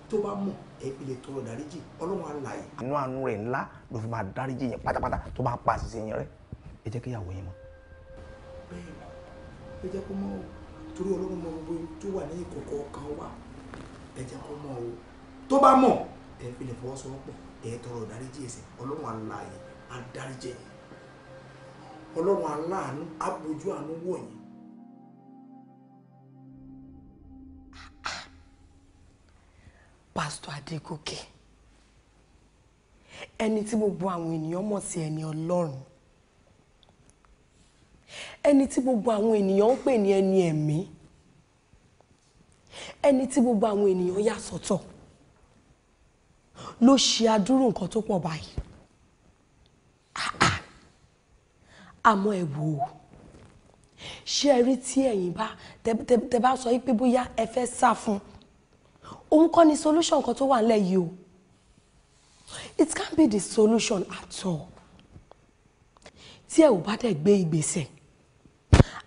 Tó bá mọ̀, ẹ fi lè tọrọ dáríjì. Ọlọ́run alààyè, inú àánú rẹ̀ ńlá ló fi máa dáríjì yín pátápátá tó bá pa àṣìṣe yín rẹ́. Ẹ jẹ́ kí ìyàwó yín mọ̀. Bẹ́ẹ̀ ni, ẹ jẹ́ kó mọ̀ o, torí Ọlọ́run mọ gbogbo tó wà ní ìkọ̀kọ̀ ọkàn wa. Ẹ jẹ́ kó mọ̀ o. Tó bá mọ̀, ẹ fi lè fọwọ́sowọ́pọ̀, ẹ tọrọ ìdáríjì ẹ̀ṣẹ̀. Ọlọ́run alààyè á dáríjì yín. Ọlọ́run aláàánú á bojú àánú wò yín. Pásítọ̀ Adégòkè, ẹni tí gbogbo àwọn ènìyàn mọ̀ sí ẹni Ọlọ́run, ẹni tí gbogbo àwọn ènìyàn ń pè ní ẹni ẹ̀mí, ẹni tí gbogbo àwọn ènìyàn yà sọ́tọ̀, ló ṣe adúrú nǹkan tó pọ̀ báyìí. Àmọ́ ẹ wò ó, ṣé ẹ rí tí ẹ̀yin bá tẹ bá sọ pé bóyá ẹ fẹ́ sá fún òun, kọ́ ni solution kan tó wà nílẹ̀ yìí o. It can't be the solution at all. Tí ẹ ò bá dẹ̀ gbé ìgbésẹ̀,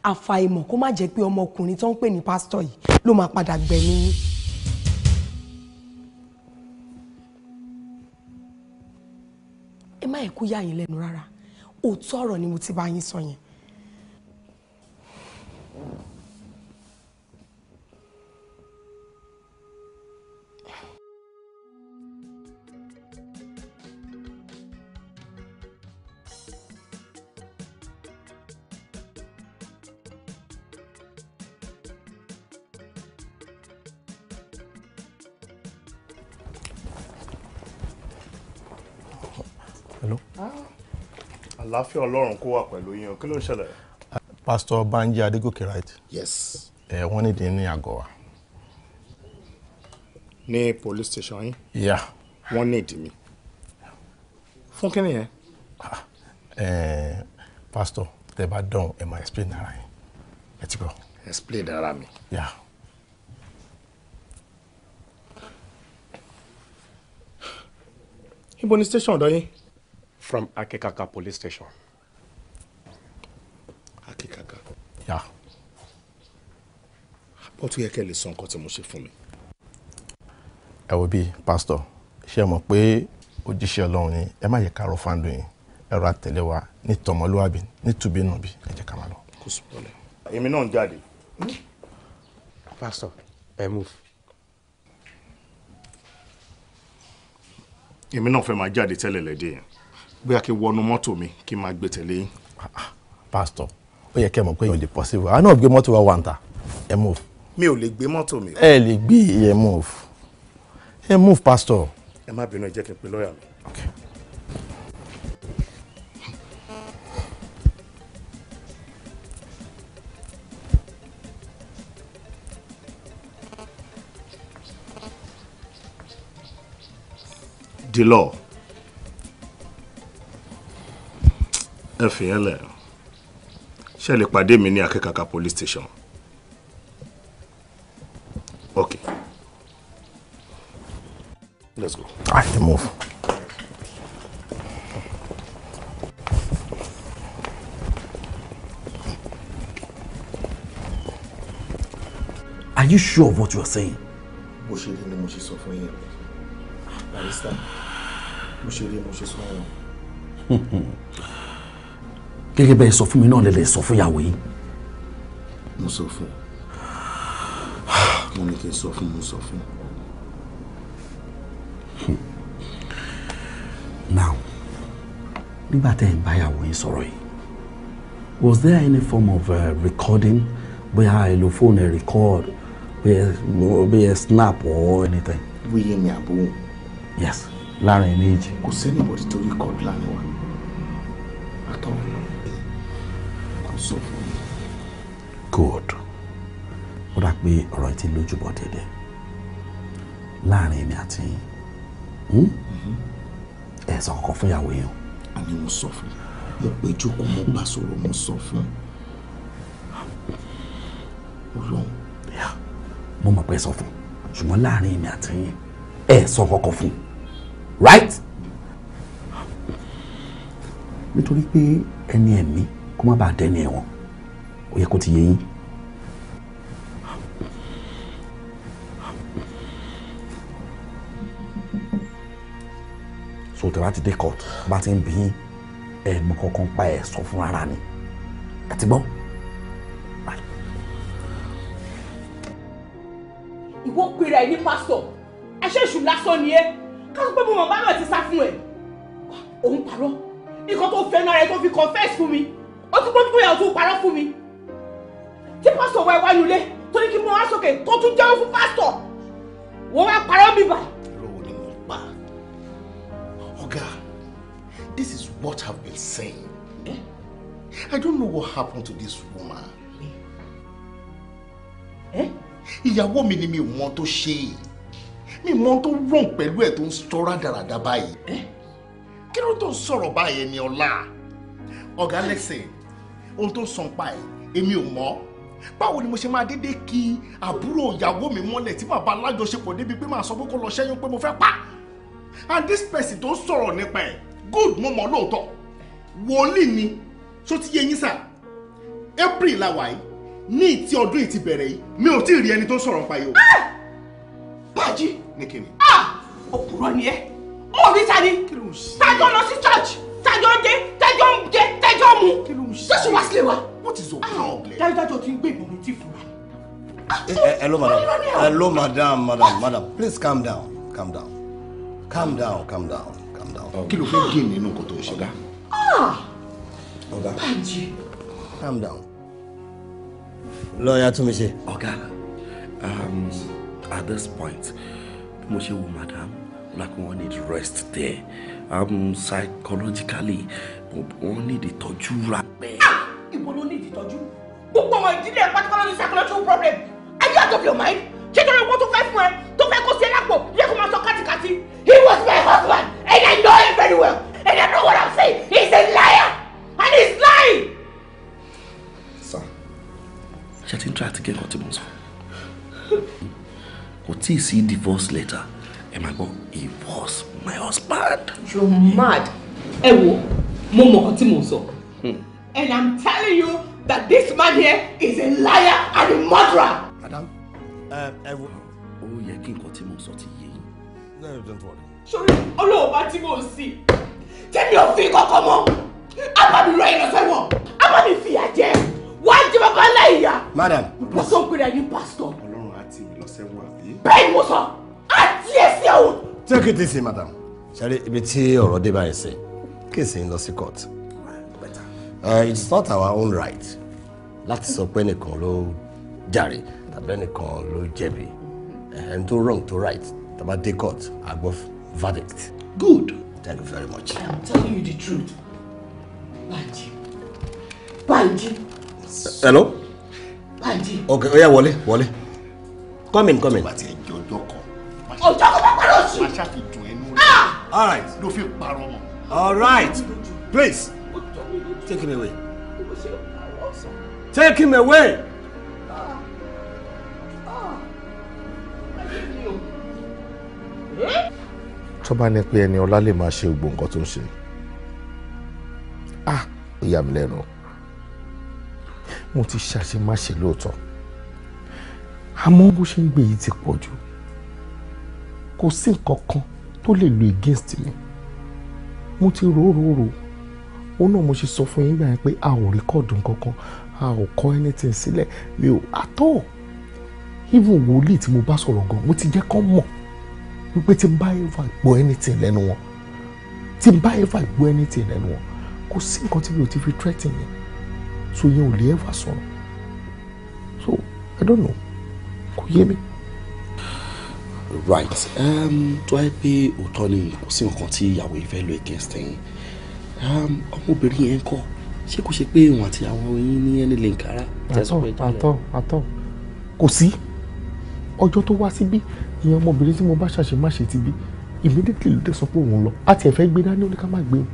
àfàìmọ̀ kó má jẹ́ pé ọmọkùnrin tó ń pè ní pásítọ̀ yìí ló máa padà gbẹ̀mí yín. Ẹ má yẹ kó yà yín lẹ́nu rárá, òótọ́ ọ̀rọ̀ ni mo ti bá yín sọ yẹn. Hello. Àlàáfíà Ọlọ́run kó wà pẹ̀lú yín o, kí ló ń ṣẹlẹ̀? Pastor Banji Adegoke, right? Yes. Ẹ wọ́n nídìí ní àgọ́ wa. Ní police station yín? Yeah. Wọ́n ní ìdí mi. Fún kí nìyẹn? Pastor, Tẹ́ bá dán ẹ máa explain ara yín. Ẹ ti gbọ́. Explain ara mi. Yeah. Ibo ni station ọ̀dọ̀ yín? From Akekaka police station. Akekaka. Yeah. Ó tún yẹ kẹ́ lè sọ nǹkan tí mo ṣe fún mi. Ẹ wo bí pásítọ̀, ṣé ẹ mọ̀ pé òjíṣẹ́ Ọlọ́run ni, ẹ má yẹ ká rọ fáńdù yín, ẹ rọ àtẹ̀lé wa ní tọmọlúwàbí ní tùbínùbí, ẹ jẹ́ ká máa lọ. Kò sí pọ́lẹ̀. Èmi náà ń jáde. Pastor, ẹ move. Èmi náà fẹ́ máa jáde tẹ́lẹ̀ lẹ́dẹ̀ yẹn. Bóyá kí n wọnú mọ́tò mi kí n máa gbé tẹ̀lé yín. Pásítọ̀, ó yẹ kẹ́ ẹ mọ̀ pé èèyàn lè possible. Àwọn náà gbé mọ́tò wa wà ń ta. Ẹ move. Mi ò lè gbé mọ́tò mi. Ẹ lè gbé, ẹ move. Ẹ move, pastor. Ẹ má bínú, ẹ jẹ́ kí n pe lọ́ọ̀yà mi. Okay. The law. Ẹ fi yẹn lẹ̀. Ṣé ẹ lè pàdé mi ní Akekaka police station? Okay. Let's go. I can move. Are you sure of what you are saying? Bó ṣe rí ni mo ṣe sọ fún yín. Barrister, bó ṣe rí mo ṣe sọ yín. Gẹ́gẹ́ bẹ́ẹ̀ sọ fún mi náà lẹ́lẹ̀ sọ fún ìyàwó yín. Mo sọ fún. Mo ní kí n sọ fún, mo sọ fún. Now, nígbà tẹ́ ẹ̀ ń bá ìyàwó yín sọ̀rọ̀ yìí, was there any form of recording? Bóyá ẹ lo fóònù ẹ record, bóyá snap or anything? Bóyá mi àbóhùn. Yes, láàrin méjì. Kò sẹ́nìbọ̀dì tó record láàrin wa. Àtọ̀ kò sọ fún mi. Good. Ó dà pé ọ̀rọ̀ yìí ti lójúbọ̀ dédé. Láàrin èmi àti yín. Ẹ sọ kankan fún ìyàwó yín o. Àní mo sọ fún, mo pè jókòó, mo bá sọ̀rọ̀, mo sọ fún. Ọlọ́run. Mo mọ̀ pé ẹ sọ fún, ṣùgbọ́n láàrin èmi àti yín ẹ sọ kankan fún, right? Nítorí pé ẹni ẹ̀mí kó má bàa dẹ́ni ẹ̀wọ̀n, ó yẹ kó ti yé yín. So tẹ́ bá ti dé court, bá ti ń bí yín, ẹ mọ kankan pa ẹ sọ fún ara ni. Ẹ ti gbọ́. Ìwọ pera ẹ ní pásítọ̀, aṣẹ́ṣù lásán ni ẹ, ká sọ pé mo mọ̀ bá náà ti sá fún ẹ. Òun parọ́, nǹkan tó fẹ́ náà rẹ tó fi confess fún mi, ó ti gbójú bóyá o tún parọ́ fún mi. Tí pásítọ̀ wá iwájú ilé tó ní kí mo wá sókè tó tún jẹ́wọ́ fún pásítọ̀, wọ́n wá parọ́ mi bà. Irọ́ wo ni mo pa? Ọ̀gá, this is what I've been saying. Eh? I don't know what happened to this woman. Eh? Ìyàwó mi ni mi ò mọ tó ṣe, mi mọ tó wrong pẹ̀lú ẹ̀ tó ń sọ rádaràda báyìí. Kí ló tó ń sọ̀rọ̀ báyìí ẹni ọlá? Ọ̀gá lẹ́sìn, ohun tó ń sọ pa ẹ̀, èmi ò mọ̀. Báwo ni mo ṣe máa dédé kí àbúrò ìyàwó mi mọ́lẹ̀ tí màá bá alájọṣepọ̀ débi pé màá sọ pé kó lọ ṣẹ́yún pé mo fẹ́ pa? And this person tó ń sọ̀rọ̀ nípa ẹ̀, good, mo mọ̀ lóòótọ́. Wòlíì ni, ṣó ti yé yín sà? April la wà yìí, ní ìtí ọdún yìí ti bẹ̀rẹ̀ yìí, mi ò tí ì rí ẹni tó ń sọ̀rọ̀ nípa yìí o. Bájí ní kíni. Òpùrọ̀ ni ẹ́, ó rí ta ni, tájọ́ lọ sí church, tájọ́ ń dé, tájọ́ ń jẹ, tájọ́ ń mu, tó sì wá sílé wa. What is your problem? Dájúdájú o ti ń gbé ìbọn mi tí fura. Hello madam, hello madam, madam, madam, please calm down, calm down, calm down, calm down, calm down. Kí ló fẹ́ gé nínú nǹkan tó ń ṣe? Ọ̀gá. Ọ̀gá. Bájí. Calm down. Lọ́ọ̀yà Túnmíṣe. Ọ̀gá, at this point, bí mo ṣe wo madam, like wọ́n need rest there. Psychologically, wọ́n need ìtọ́jú rápẹ́. Ìwọ ló need ìtọ́jú. Gbogbo àwọn ìdílé ẹ̀ pátápátá ní psychological problem. Are you out of your mind? Ṣé torí owó tó fẹ́ fún ẹ tó fẹ́ kó sí ẹ lápò yẹ kó máa sọ kátikàti? He was my husband and I know him very well and I know what I'm saying. He's a liar and he's lying. Ṣé ti ń try àti get nǹkan tí mo sọ? Kò tí ì sí divorce letter. Ẹ máa gbọ́, he was my husband. You're mad. Ẹ wo, mo mọ̀ nǹkan tí mo sọ. And I'm telling you that this man here is a liar and a murderer. Madam, ẹ wo. Ó yẹ kí nǹkan tí mo sọ ti yé yín. No, don't worry. Sori, Ọlọ́run bá tí mò ń sìn. Tẹ́mi ò fi kọ́kọ́ mọ́. A bá mi rọ ẹ lọ sẹ́wọ̀n. A bá mi fìyà jẹ. Wá jẹ bàbá aláìyá. Madam. Pọ̀sọ̀ ń pèrè ní pásítọ̀. Ọlọ́run á tì mí lọ sẹ́wọ̀n àbí? Bẹ́ẹ̀ ni mo sọ, á tí ẹ sí ẹ̀wọ̀n. Take it easy, madam. Ṣé ibi tí ọ̀rọ̀ dé báyìí sí, case ń lọ sí court. It's not our own right láti sọ pé ẹnìkan ló jàre tàbí ẹnìkan ló jẹ̀bi. Ẹni tó wrong tó right, tá bá dé court, a gbọ́ verdict. Good. Thank you very much. I am telling you the truth. Banji. Banji. Hello? Banji. Okay, oya wọlé, wọlé. Come in, come in. Bá ti ẹ jẹ ọjọ́ kan. Ọjọ́ kan bá parọ́ sí. Má ṣàfihàn ẹnu rẹ̀. All right. Ló fi parọ́ mọ́. All right. Please. Take him away. Take him away. Tó bá ní pé ẹni ọlá lè máa ṣe gbogbo nǹkan tó ń ṣe, ah, ó yà mí lẹ́nu. Mo ti ṣàṣemáṣe lóòótọ́, àmọ́ bó ṣe ń gbé yìí ti pọ̀ jù. Kò sí nǹkan kan tó lè lo against mi. Mo ti rò ó náà, mo ṣe sọ fún yín gbà yẹn pé a ò rékọ́ọ̀dù nǹkan kan, a ò kọ anything sílẹ̀, mi ò àtọ́. Even wòlíì tí mo bá sọ̀rọ̀ gan, mo ti jẹ́ kán mọ̀ wípé tí n bá ever gbọ́ anything lẹ́nu wọn, tí n bá ever gbọ́ anything lẹ́nu wọn, kò sí nǹkan tí mi ò ti fi threaten yẹn, so yẹn ò lè ever sọ̀rọ̀. So I don't know, kò yé mi. Right, tó wáyé pé òótọ́ ni kò sí nǹkan tí ìyàwó yìí fẹ́ lo against ẹ̀yin, ọmọbìnrin yẹn kọ́, ṣé kò ṣe pé òun àti ìyàwó yín ní ẹni link ara? Àtọ́ àtọ́ kò sí. Ọjọ́ tó wá síbí ìyẹn, ọmọbìnrin tí mo bá ṣàṣemáṣe ti bí, immediately ló dé sọ pé òun lọ àti ẹ̀fẹ́ gbé dání, ó ní ká má gbé o.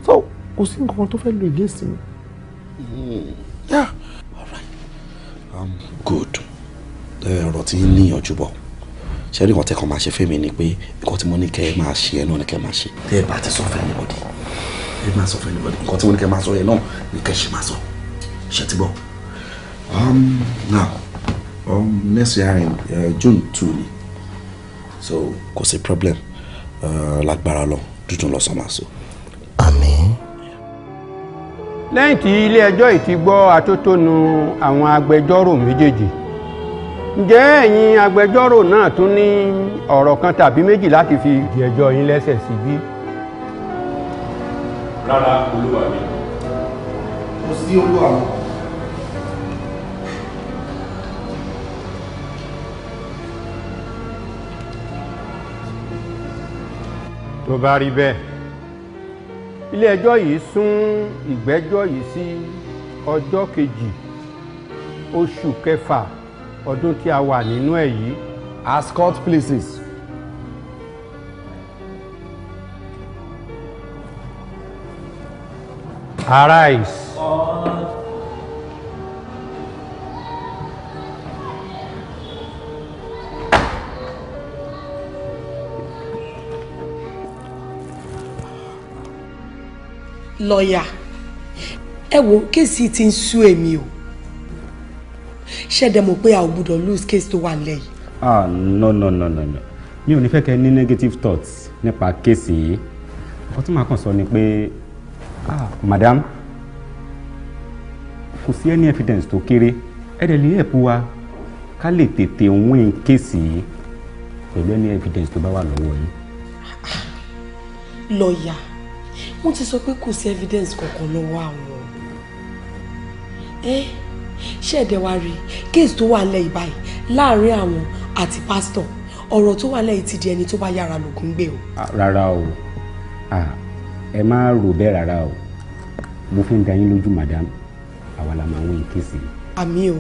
So kò sí nǹkan tó fẹ́ lo against mi. Yeah, all right, good. Ọ̀rọ̀ tí ń níyànjú bọ̀, ṣe rí nǹkan tẹ́kàn máa ṣe fẹ́mi ni pé nǹkan tí mo ní kẹ́ ẹ máa ṣe ẹ náà ni kẹ́ ẹ máa ṣe. Tẹ́ ẹ bá ti sọ fún anybody, ẹ máa sọ fún anybody, nǹkan tí mo ní kẹ́ ẹ máa sọ yẹn náà ni kẹ́ ẹ ṣe máa sọ. Ṣe ti gbọ́? Now, next hearing, June 2 ni, so kò sí problem. Lágbára lọ dúdú lọ sọ máa so. Àmín. Lẹ́yìn tí ilé-ẹjọ́ yìí ti gbọ́ atótónu àwọn agbẹjọ́rò méjèèjì, ǹjẹ́ ẹ̀yin agbẹjọ́rò náà tún ní ọ̀rọ̀ kan tàbí méjì láti fi ìdí ẹjọ́ yín lẹ́sẹ̀ sí bí? Rárá, olúwa mi. Kò sí, olúwa mi. Tó bá rí bẹ́ẹ̀, ilé-ẹjọ́ yìí sún ìgbẹ́jọ́ yìí sí ọjọ́ 2 oṣù kẹfà ọdún tí a wà nínú ẹ̀ yìí. As court pleases. Arise. Lọ́ọ̀yà, ẹ wo, case ti ń sú èmi o. Ṣẹ̀dẹ̀ mọ̀ pé a ò gbúdọ̀ lose case tó wà nílẹ̀ yìí. Ah, no, no, no, no, no, mi ò ní fẹ́ kẹ́ ní negative thoughts nípa case yìí. Nǹkan tí màá kàn sọ ni pé, ah, madam, kò sí any evidence tó kéré. Ẹ dẹ̀ lè help wa ká lè tètè win case yìí pẹ̀lú any evidence tó bá wà lọ́wọ́ yín. Lọ́ọ̀yà, wọ́n ti sọ pé kò sí evidence kankan lọ́wọ́ àwọn. Ẹ ṣẹ̀dẹ̀ wá rí case tó wà lẹ́yìn báyìí láàrin àwọn àti pásítọ̀, ọ̀rọ̀ tó wà lẹ́yìn ti di ẹni tó bá yára lògùn gbé o. Rárá o, ẹ má rò bẹ́ẹ̀ rárá o. Mo fi ń da yín lójú, madam, àwa la máa win case yìí. Àmín o.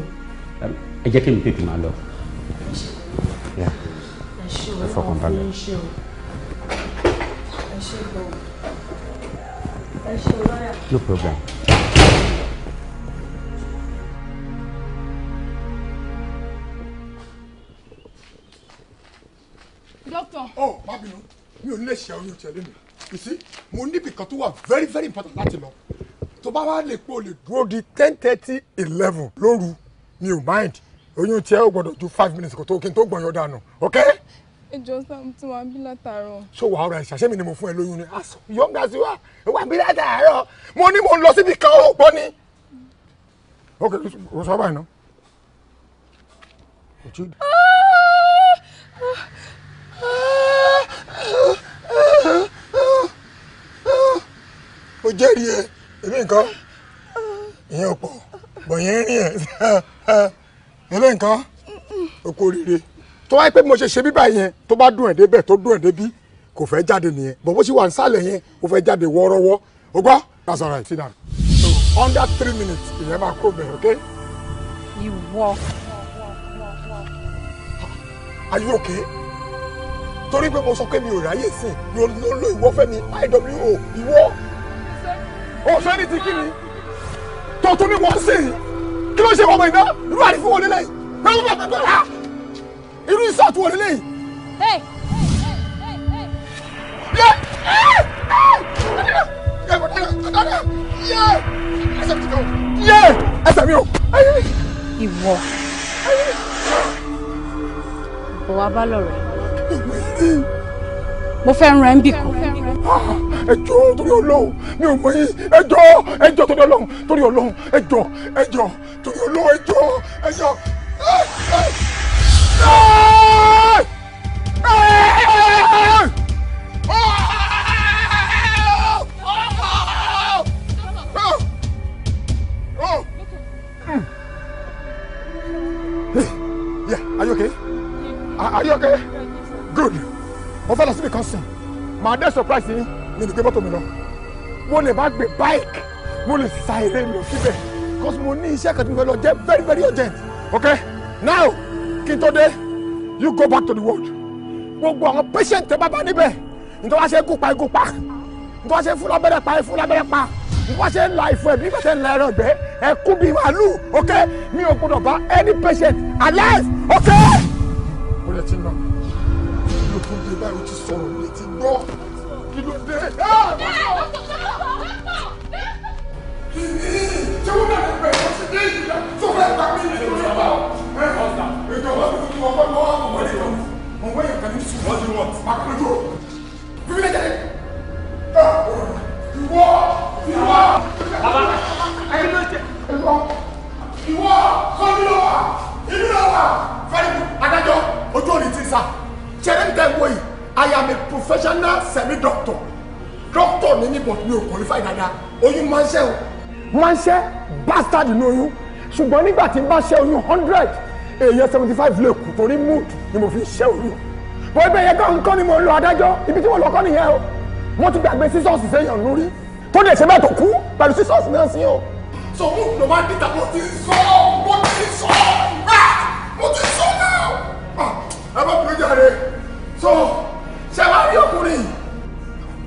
Ẹ jẹ́ kí mi tètè máa lọ. Ẹ fọkàn balẹ̀. No problem. Oh, má bínú, mi ò ní lè ṣe oyún tẹ̀lé mi. You see, mo níbi kan tó wà very very important láti lọ. Tó bá wá lè pé o lè dúró di 10:30, 11 lóru, mi ò mind. Oyún tiẹ̀ ò gbọ́dọ̀ ju 5 minutes kó tó kí n tó gbọ̀nyọ́ dànù, okay? Ẹ jọ̀ọ́ sir, mo ti wà níbí látàárọ̀. Ṣó wàá ọ̀rọ̀ ẹ̀ṣà ṣé mi ni mo fún ẹ lóyún ni? As young as you are, wà bí látàárọ̀. Mo ní mo ń lọ síbi kan, ó gbọ́ ni. Ok, o sọ báyìí ná. Ojú. Mo jẹ́rìí ẹ, èmi nǹkan. Ìyẹn ò pọ̀, bọ̀ yẹn rí ẹ̀. Èmi nǹkan, o kú oríire. Tó wáyé pé bí mo ṣe ṣe bíbá yẹn, tó bá dùn ẹ̀ débẹ̀, tó dùn ẹ̀ débí, kò fẹ́ jáde nìyẹn. Bọ̀ bó ṣe wà nísàlẹ̀ yẹn, ó fẹ́ jáde wọ́ọ́rọ́wọ́. O gbọ́? That's all right, sit down. So under 3 minutes, ìyẹn máa kó bẹ̀, okay? Ìwọ. Are you okay? Torí pé mo sọ pé mi ò ráyè sìn, ló ló ìwọ fẹ́ mi, IWO, ìwọ. O sọ ní ti kí ni? Tó tún ní wọ́n sìn. Kí ló ṣe wọ́n mọ̀ iná? Irú àrífín wo lélẹ́yìí? Irú ìsọ̀tún wo lélẹ́yìí? Hey! Yẹ! Yẹ! Ẹsẹ̀ mi o! Ìwọ. Bọ̀ wá bá lọ̀rẹ́. Mo fẹ́ rán ẹ ń bì kan. Ẹ jọ̀ọ́, torí Ọlọ́run, mi ò mọ̀ yín. Ẹ jọ̀ọ́, ẹ jọ̀ọ́, torí Ọlọ́run, torí Ọlọ́run, ẹ jọ̀ọ́, ẹ jọ̀ọ́, torí Ọlọ́run, ẹ jọ̀ọ́, ẹ jọ̀ọ́. Yeah, are you okay? Are you okay? Good. Mo fẹ́ lọ síbi kan sìn. Màá dé surprise yín, mi ní gbé mọ́tò mi lọ. Mo lè má gbé bike, mo lè sa eré lọ síbẹ̀. Because mo ní iṣẹ́ kan tí mo fẹ́ lọ jẹ́ very very urgent. Okay? Now, kí n tó dé, you go back to the ward. Gbogbo àwọn patient tẹ bá bá níbẹ̀, nítorí wá ṣe gùn pa gùn pa, nítorí wá ṣe fún lábẹ́rẹ́ pa fún lábẹ́rẹ́ pa, nítorí wá ṣe ń la ìfọ̀ ẹ̀bí nígbà tẹ́ ń la ẹran ọ̀gbẹ́, ẹ kú bí màálù, okay? Mi ò gbọdọ̀ bá any patient alive, okay? Mo lè ti nà. Kí ló tún dé báyìí? O ti sọ̀rọ̀ létí gbọ́. Kí ló dé? Ṣé wọ́n náà lè bẹ̀rẹ̀ wọ́n ti dé ìgbà tó fẹ́ gbà mí ní ìjọba? Ìjọba tó ti wọ́n kọ́ lọ́wọ́ àwọn ọmọdé kan. Mo wọ́n yẹn kan ní sùn. What do you want? Máa kọ́ lójú. Fífi lè jáde. Ìwọ! Ìwọ! Bàbá, kí ló ṣe? Ìwọ! Ìwọ! Kọ́ mi lọ wà! Ìlú lọ wà! Fẹ́ẹ́ adájọ́, ojú òní ti sà. Ṣeré ń tẹ́ wo yìí, I am a professional semi-doctor. Doctor ni mí, but mi ò qualify dáadáa. Oyún máa ń ṣẹ́ o. Máa ń ṣẹ́ bastard ní oyún. Ṣùgbọ́n nígbà tí n bá ṣẹ́ oyún 100, èèyàn 75 lè kú torí mood ni mo fi ṣẹ́ oyún. Bọ́ ibẹ̀ yẹn kọ́ nǹkan ni mo lọ adájọ́, ibi tí mo lọ kọ́ nìyẹn o. Wọ́n ti gbàgbé sísọ́ọ̀sì séèyàn lórí. Tó dẹ̀ ṣe bẹ́ẹ̀ tó kú pẹ̀lú sísọ́ọ̀sì náà sí o. So mood ló máa ń dìtà. Mo ti sọ, mo ti sọ, mo ti sọ náà. Ẹ bá bínú jàre. So ṣe wá rí ọkùnrin yìí,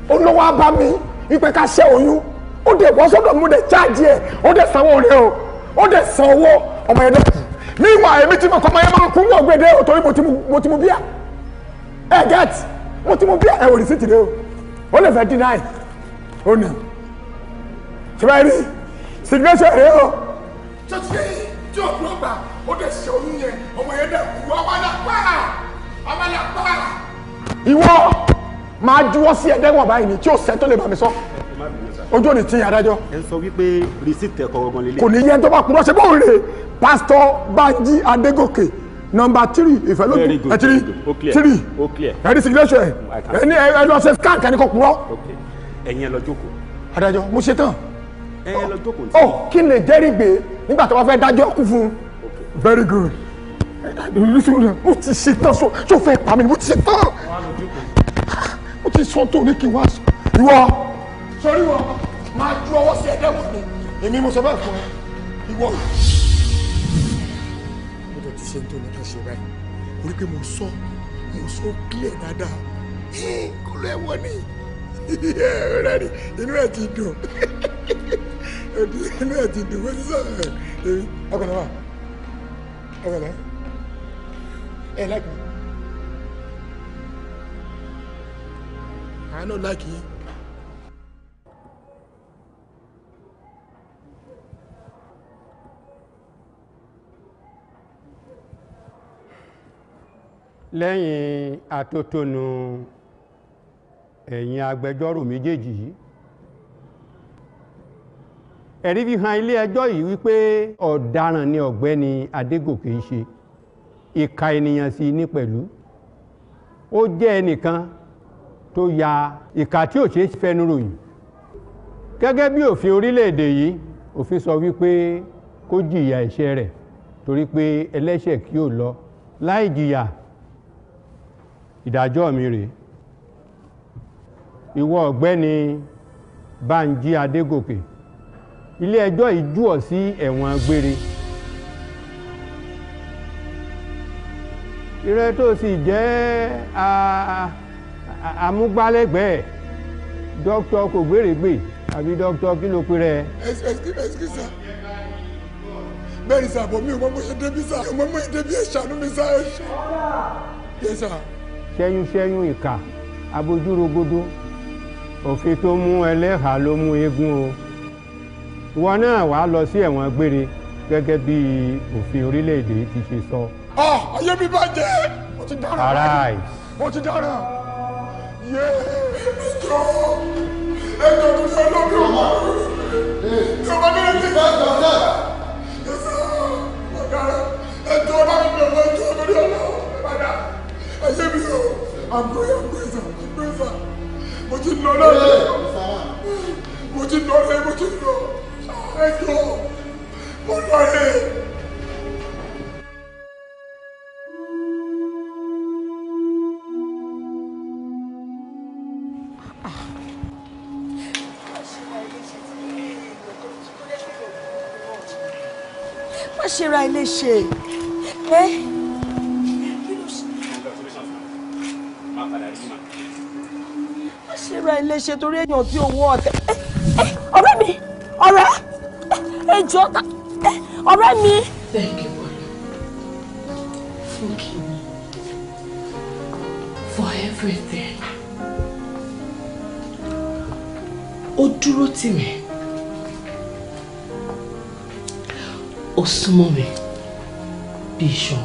ó lọ́wọ́ á bá mi wípé ká ṣẹ́ oyún. Ó dẹ̀ wọ́n sọ́dọ̀, mo dẹ̀ charge ẹ̀, ó dẹ̀ sanwó rẹ̀ o, ó dẹ̀ san owó. Ọmọ yẹn dẹ̀ kú. Níwà èmi tí mo kọ́ ọmọ yẹn máa kú ní ọ̀gbẹ́dẹ́ o, torí mo ti mu bíà. Ẹ get, mo ti mu bíà. Ẹ ò rí sí tìrẹ o, ó lè fẹ́ deny. Ó ní ṣe báyìí rí signature rẹ o. Tó ti yẹ yìí tí òkú ọgbà, ó dẹ̀ ṣe oyún yẹn, ọmọ yẹn dẹ̀ kú. Ọmọ náà pa, ọmọ náà pa. Ìwọ máa juwọ́ sí ẹ̀dẹ́wọ̀n báyìí ni tí ó sẹ́ tó lè bá mi sọ. Ojú ò ní tí adájọ́. Ẹ ń sọ wípé receipt ẹ̀kọ́ ọgbọ̀n lélẹ̀. Kò ní yẹn tó bá kúrò ṣe bóun rè. Pásítọ̀ Bánjí Adégòkè, number 3, Ìfẹ́lódù. Very good, ẹ three. Very good. Ó clear. Three. Ó clear. Ẹ ní signature ẹ. I can Ẹ ní ẹ lọ ṣe scan kẹ́ni kò kúrò. Okay. Ẹ̀yin ẹ lọ jókòó. Adájọ́, mo ṣe tán. Ẹ lọ jókòó. Ọ kí n lè jẹ́rìí gbé nígbà tó bá fẹ́ dájọ́ kú fún un. Very good. Mo ti ṣe tán. So so fẹ́ pa mí ni? Mo ti ṣe tán, mo ti sọ tó ní kí n wá sọ. Ìwọ sọrí wọn máa ju ọwọ́ sí ẹ̀dẹ́wọ̀n ni. Èmi mo sọ bẹ́ẹ̀ fún ẹ, ìwọ. Mo tẹ̀ ti ṣe tó ní kí n ṣe báyìí orí pé mo sọ clear dáadáa. Kó lọ ẹ̀wọ̀n ni rẹ̀ ni. Inú ẹ̀ ti dùn, inú ẹ̀ ti dùn. Mo ti sọ ẹ̀ ọkọ̀ náà ọkọ̀ náà ẹ̀ láìpẹ́. Àwọn náà like yín. Lẹ́yìn atótónu ẹ̀yin agbẹjọ́rò méjèèjì yìí, ẹ̀rí fi hàn ilé ẹjọ́ yìí wípé ọ̀daràn ni ọ̀gbẹ́ni Adégòkè ń ṣe, ìka ènìyàn sí ní pẹ̀lú. Ó jẹ́ ẹnìkan tó ya ìka tí ò ṣeé fẹnu ròyìn. Gẹ́gẹ́ bí òfin orílẹ̀-èdè yìí, òfin sọ wípé kó jìyà ẹ̀ṣẹ̀ rẹ̀ torí pé ẹlẹ́ṣẹ̀ kì yóò lọ láì jìyà. Ìdájọ́ mi rèé. Ìwọ ọ̀gbẹ́ni Bánjí Adégòkè, ilé ẹjọ́ yìí jù ọ́ sí ẹ̀wọ̀n gbére. Ìrẹ́ tó sì jẹ́ amúgbálẹ́gbẹ̀ẹ́ dókítà kò gbèrègbè àbí dókítà kí ló pe rẹ. Excuse sir. Bẹ́ẹ̀ni sir, bọ̀ mi ò mọ bó ṣe débi sir. Mi ò mọ bó ṣe débi, ẹ ṣàánú mi sir, ẹ ṣe. Yes sir. Ṣẹ́yún ṣẹ́yún ìkà abojúrogodo, òfin tó mú ẹlẹ́hàá ló mú eégún o. Ìwọ náà wàá lọ sí ẹ̀wọ̀n gbére gẹ́gẹ́ bí òfin orílẹ̀-èdè ti ṣe sọ. Ah, ayé mi bàjẹ́, mo ti dáràn. Arise. Mo ti dáràn. Yé ẹjọ́ ẹjọ́ tó ṣe lóbi ọmọ. Ìjọba ní ẹni tí ìgbà mo dáràn. Ẹjọ́ bá mi bẹ̀rẹ̀ ẹjọ́ lórí ọlọ́. Ayé mi o, I'm going, I'm going, sir, I'm going, sir. Mo ti lọ lọ́rẹ̀. Mo ti lọ rẹ̀, mo ti lọ. Ẹjọ́ mo lọ rẹ̀. Má ṣe ra ilé ṣe ẹ. Má ṣe ra ilé ṣe torí èèyàn tí owó ọ̀tẹ̀. Ọ̀rẹ́ mi, ọ̀rẹ́, ẹ jọ̀ọ́, ọ̀rẹ́ mi. Thank you, Bolu. Thank you for everything. Ó dúró tì mí. Ó súnmọ́ mi bí iṣan.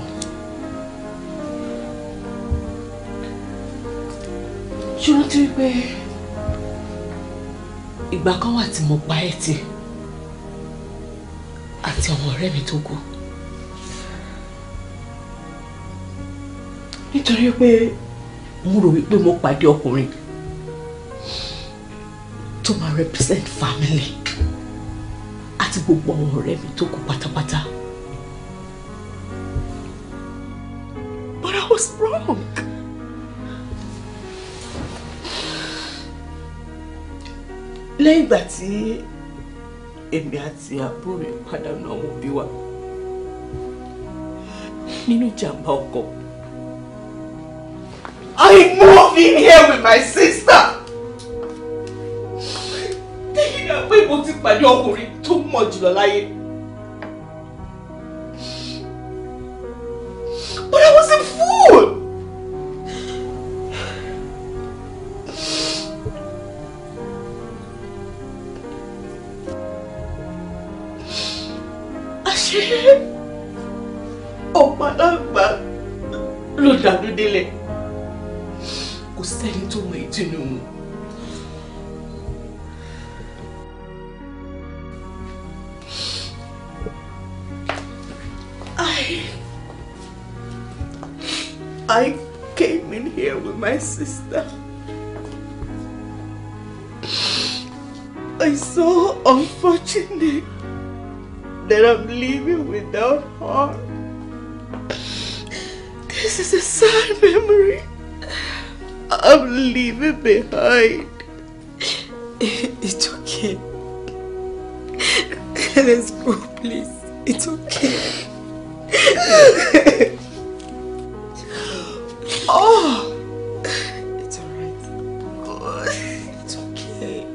Ṣé o rántí wípé ìgbà kan wà tí mo pa ẹ́ tì àti àwọn ọ̀rẹ́ mi tó kù? Nítorí pé mo rò wípé mo pàdé ọkùnrin tó máa represent family àti gbogbo àwọn ọ̀rẹ́ mi tó kù pátápátá. But I was wrong. Lẹ́yìn ìgbà tí èmi àti àbúrò mi pàdánù àwọn òbí wa nínú ìjàmbá ọkọ̀, I moved in here with my sister. Thinking that pé mo ti pàdé ọkùnrin tó mọ̀ jùlọ láyé. But I was a fool. Àṣé ọ̀pá aláǹgbá ló dànù délẹ̀. Kò sẹ́ni tó mọ ìdùnnú wọn. I came in here with my sister. I'm so unfortunate that I'm leaving without her. This is a sad memory I'm leaving behind. It's okay. Let's go, please. It's okay. Oh, it's all right. God, it's okay.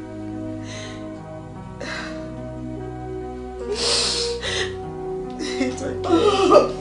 It's okay.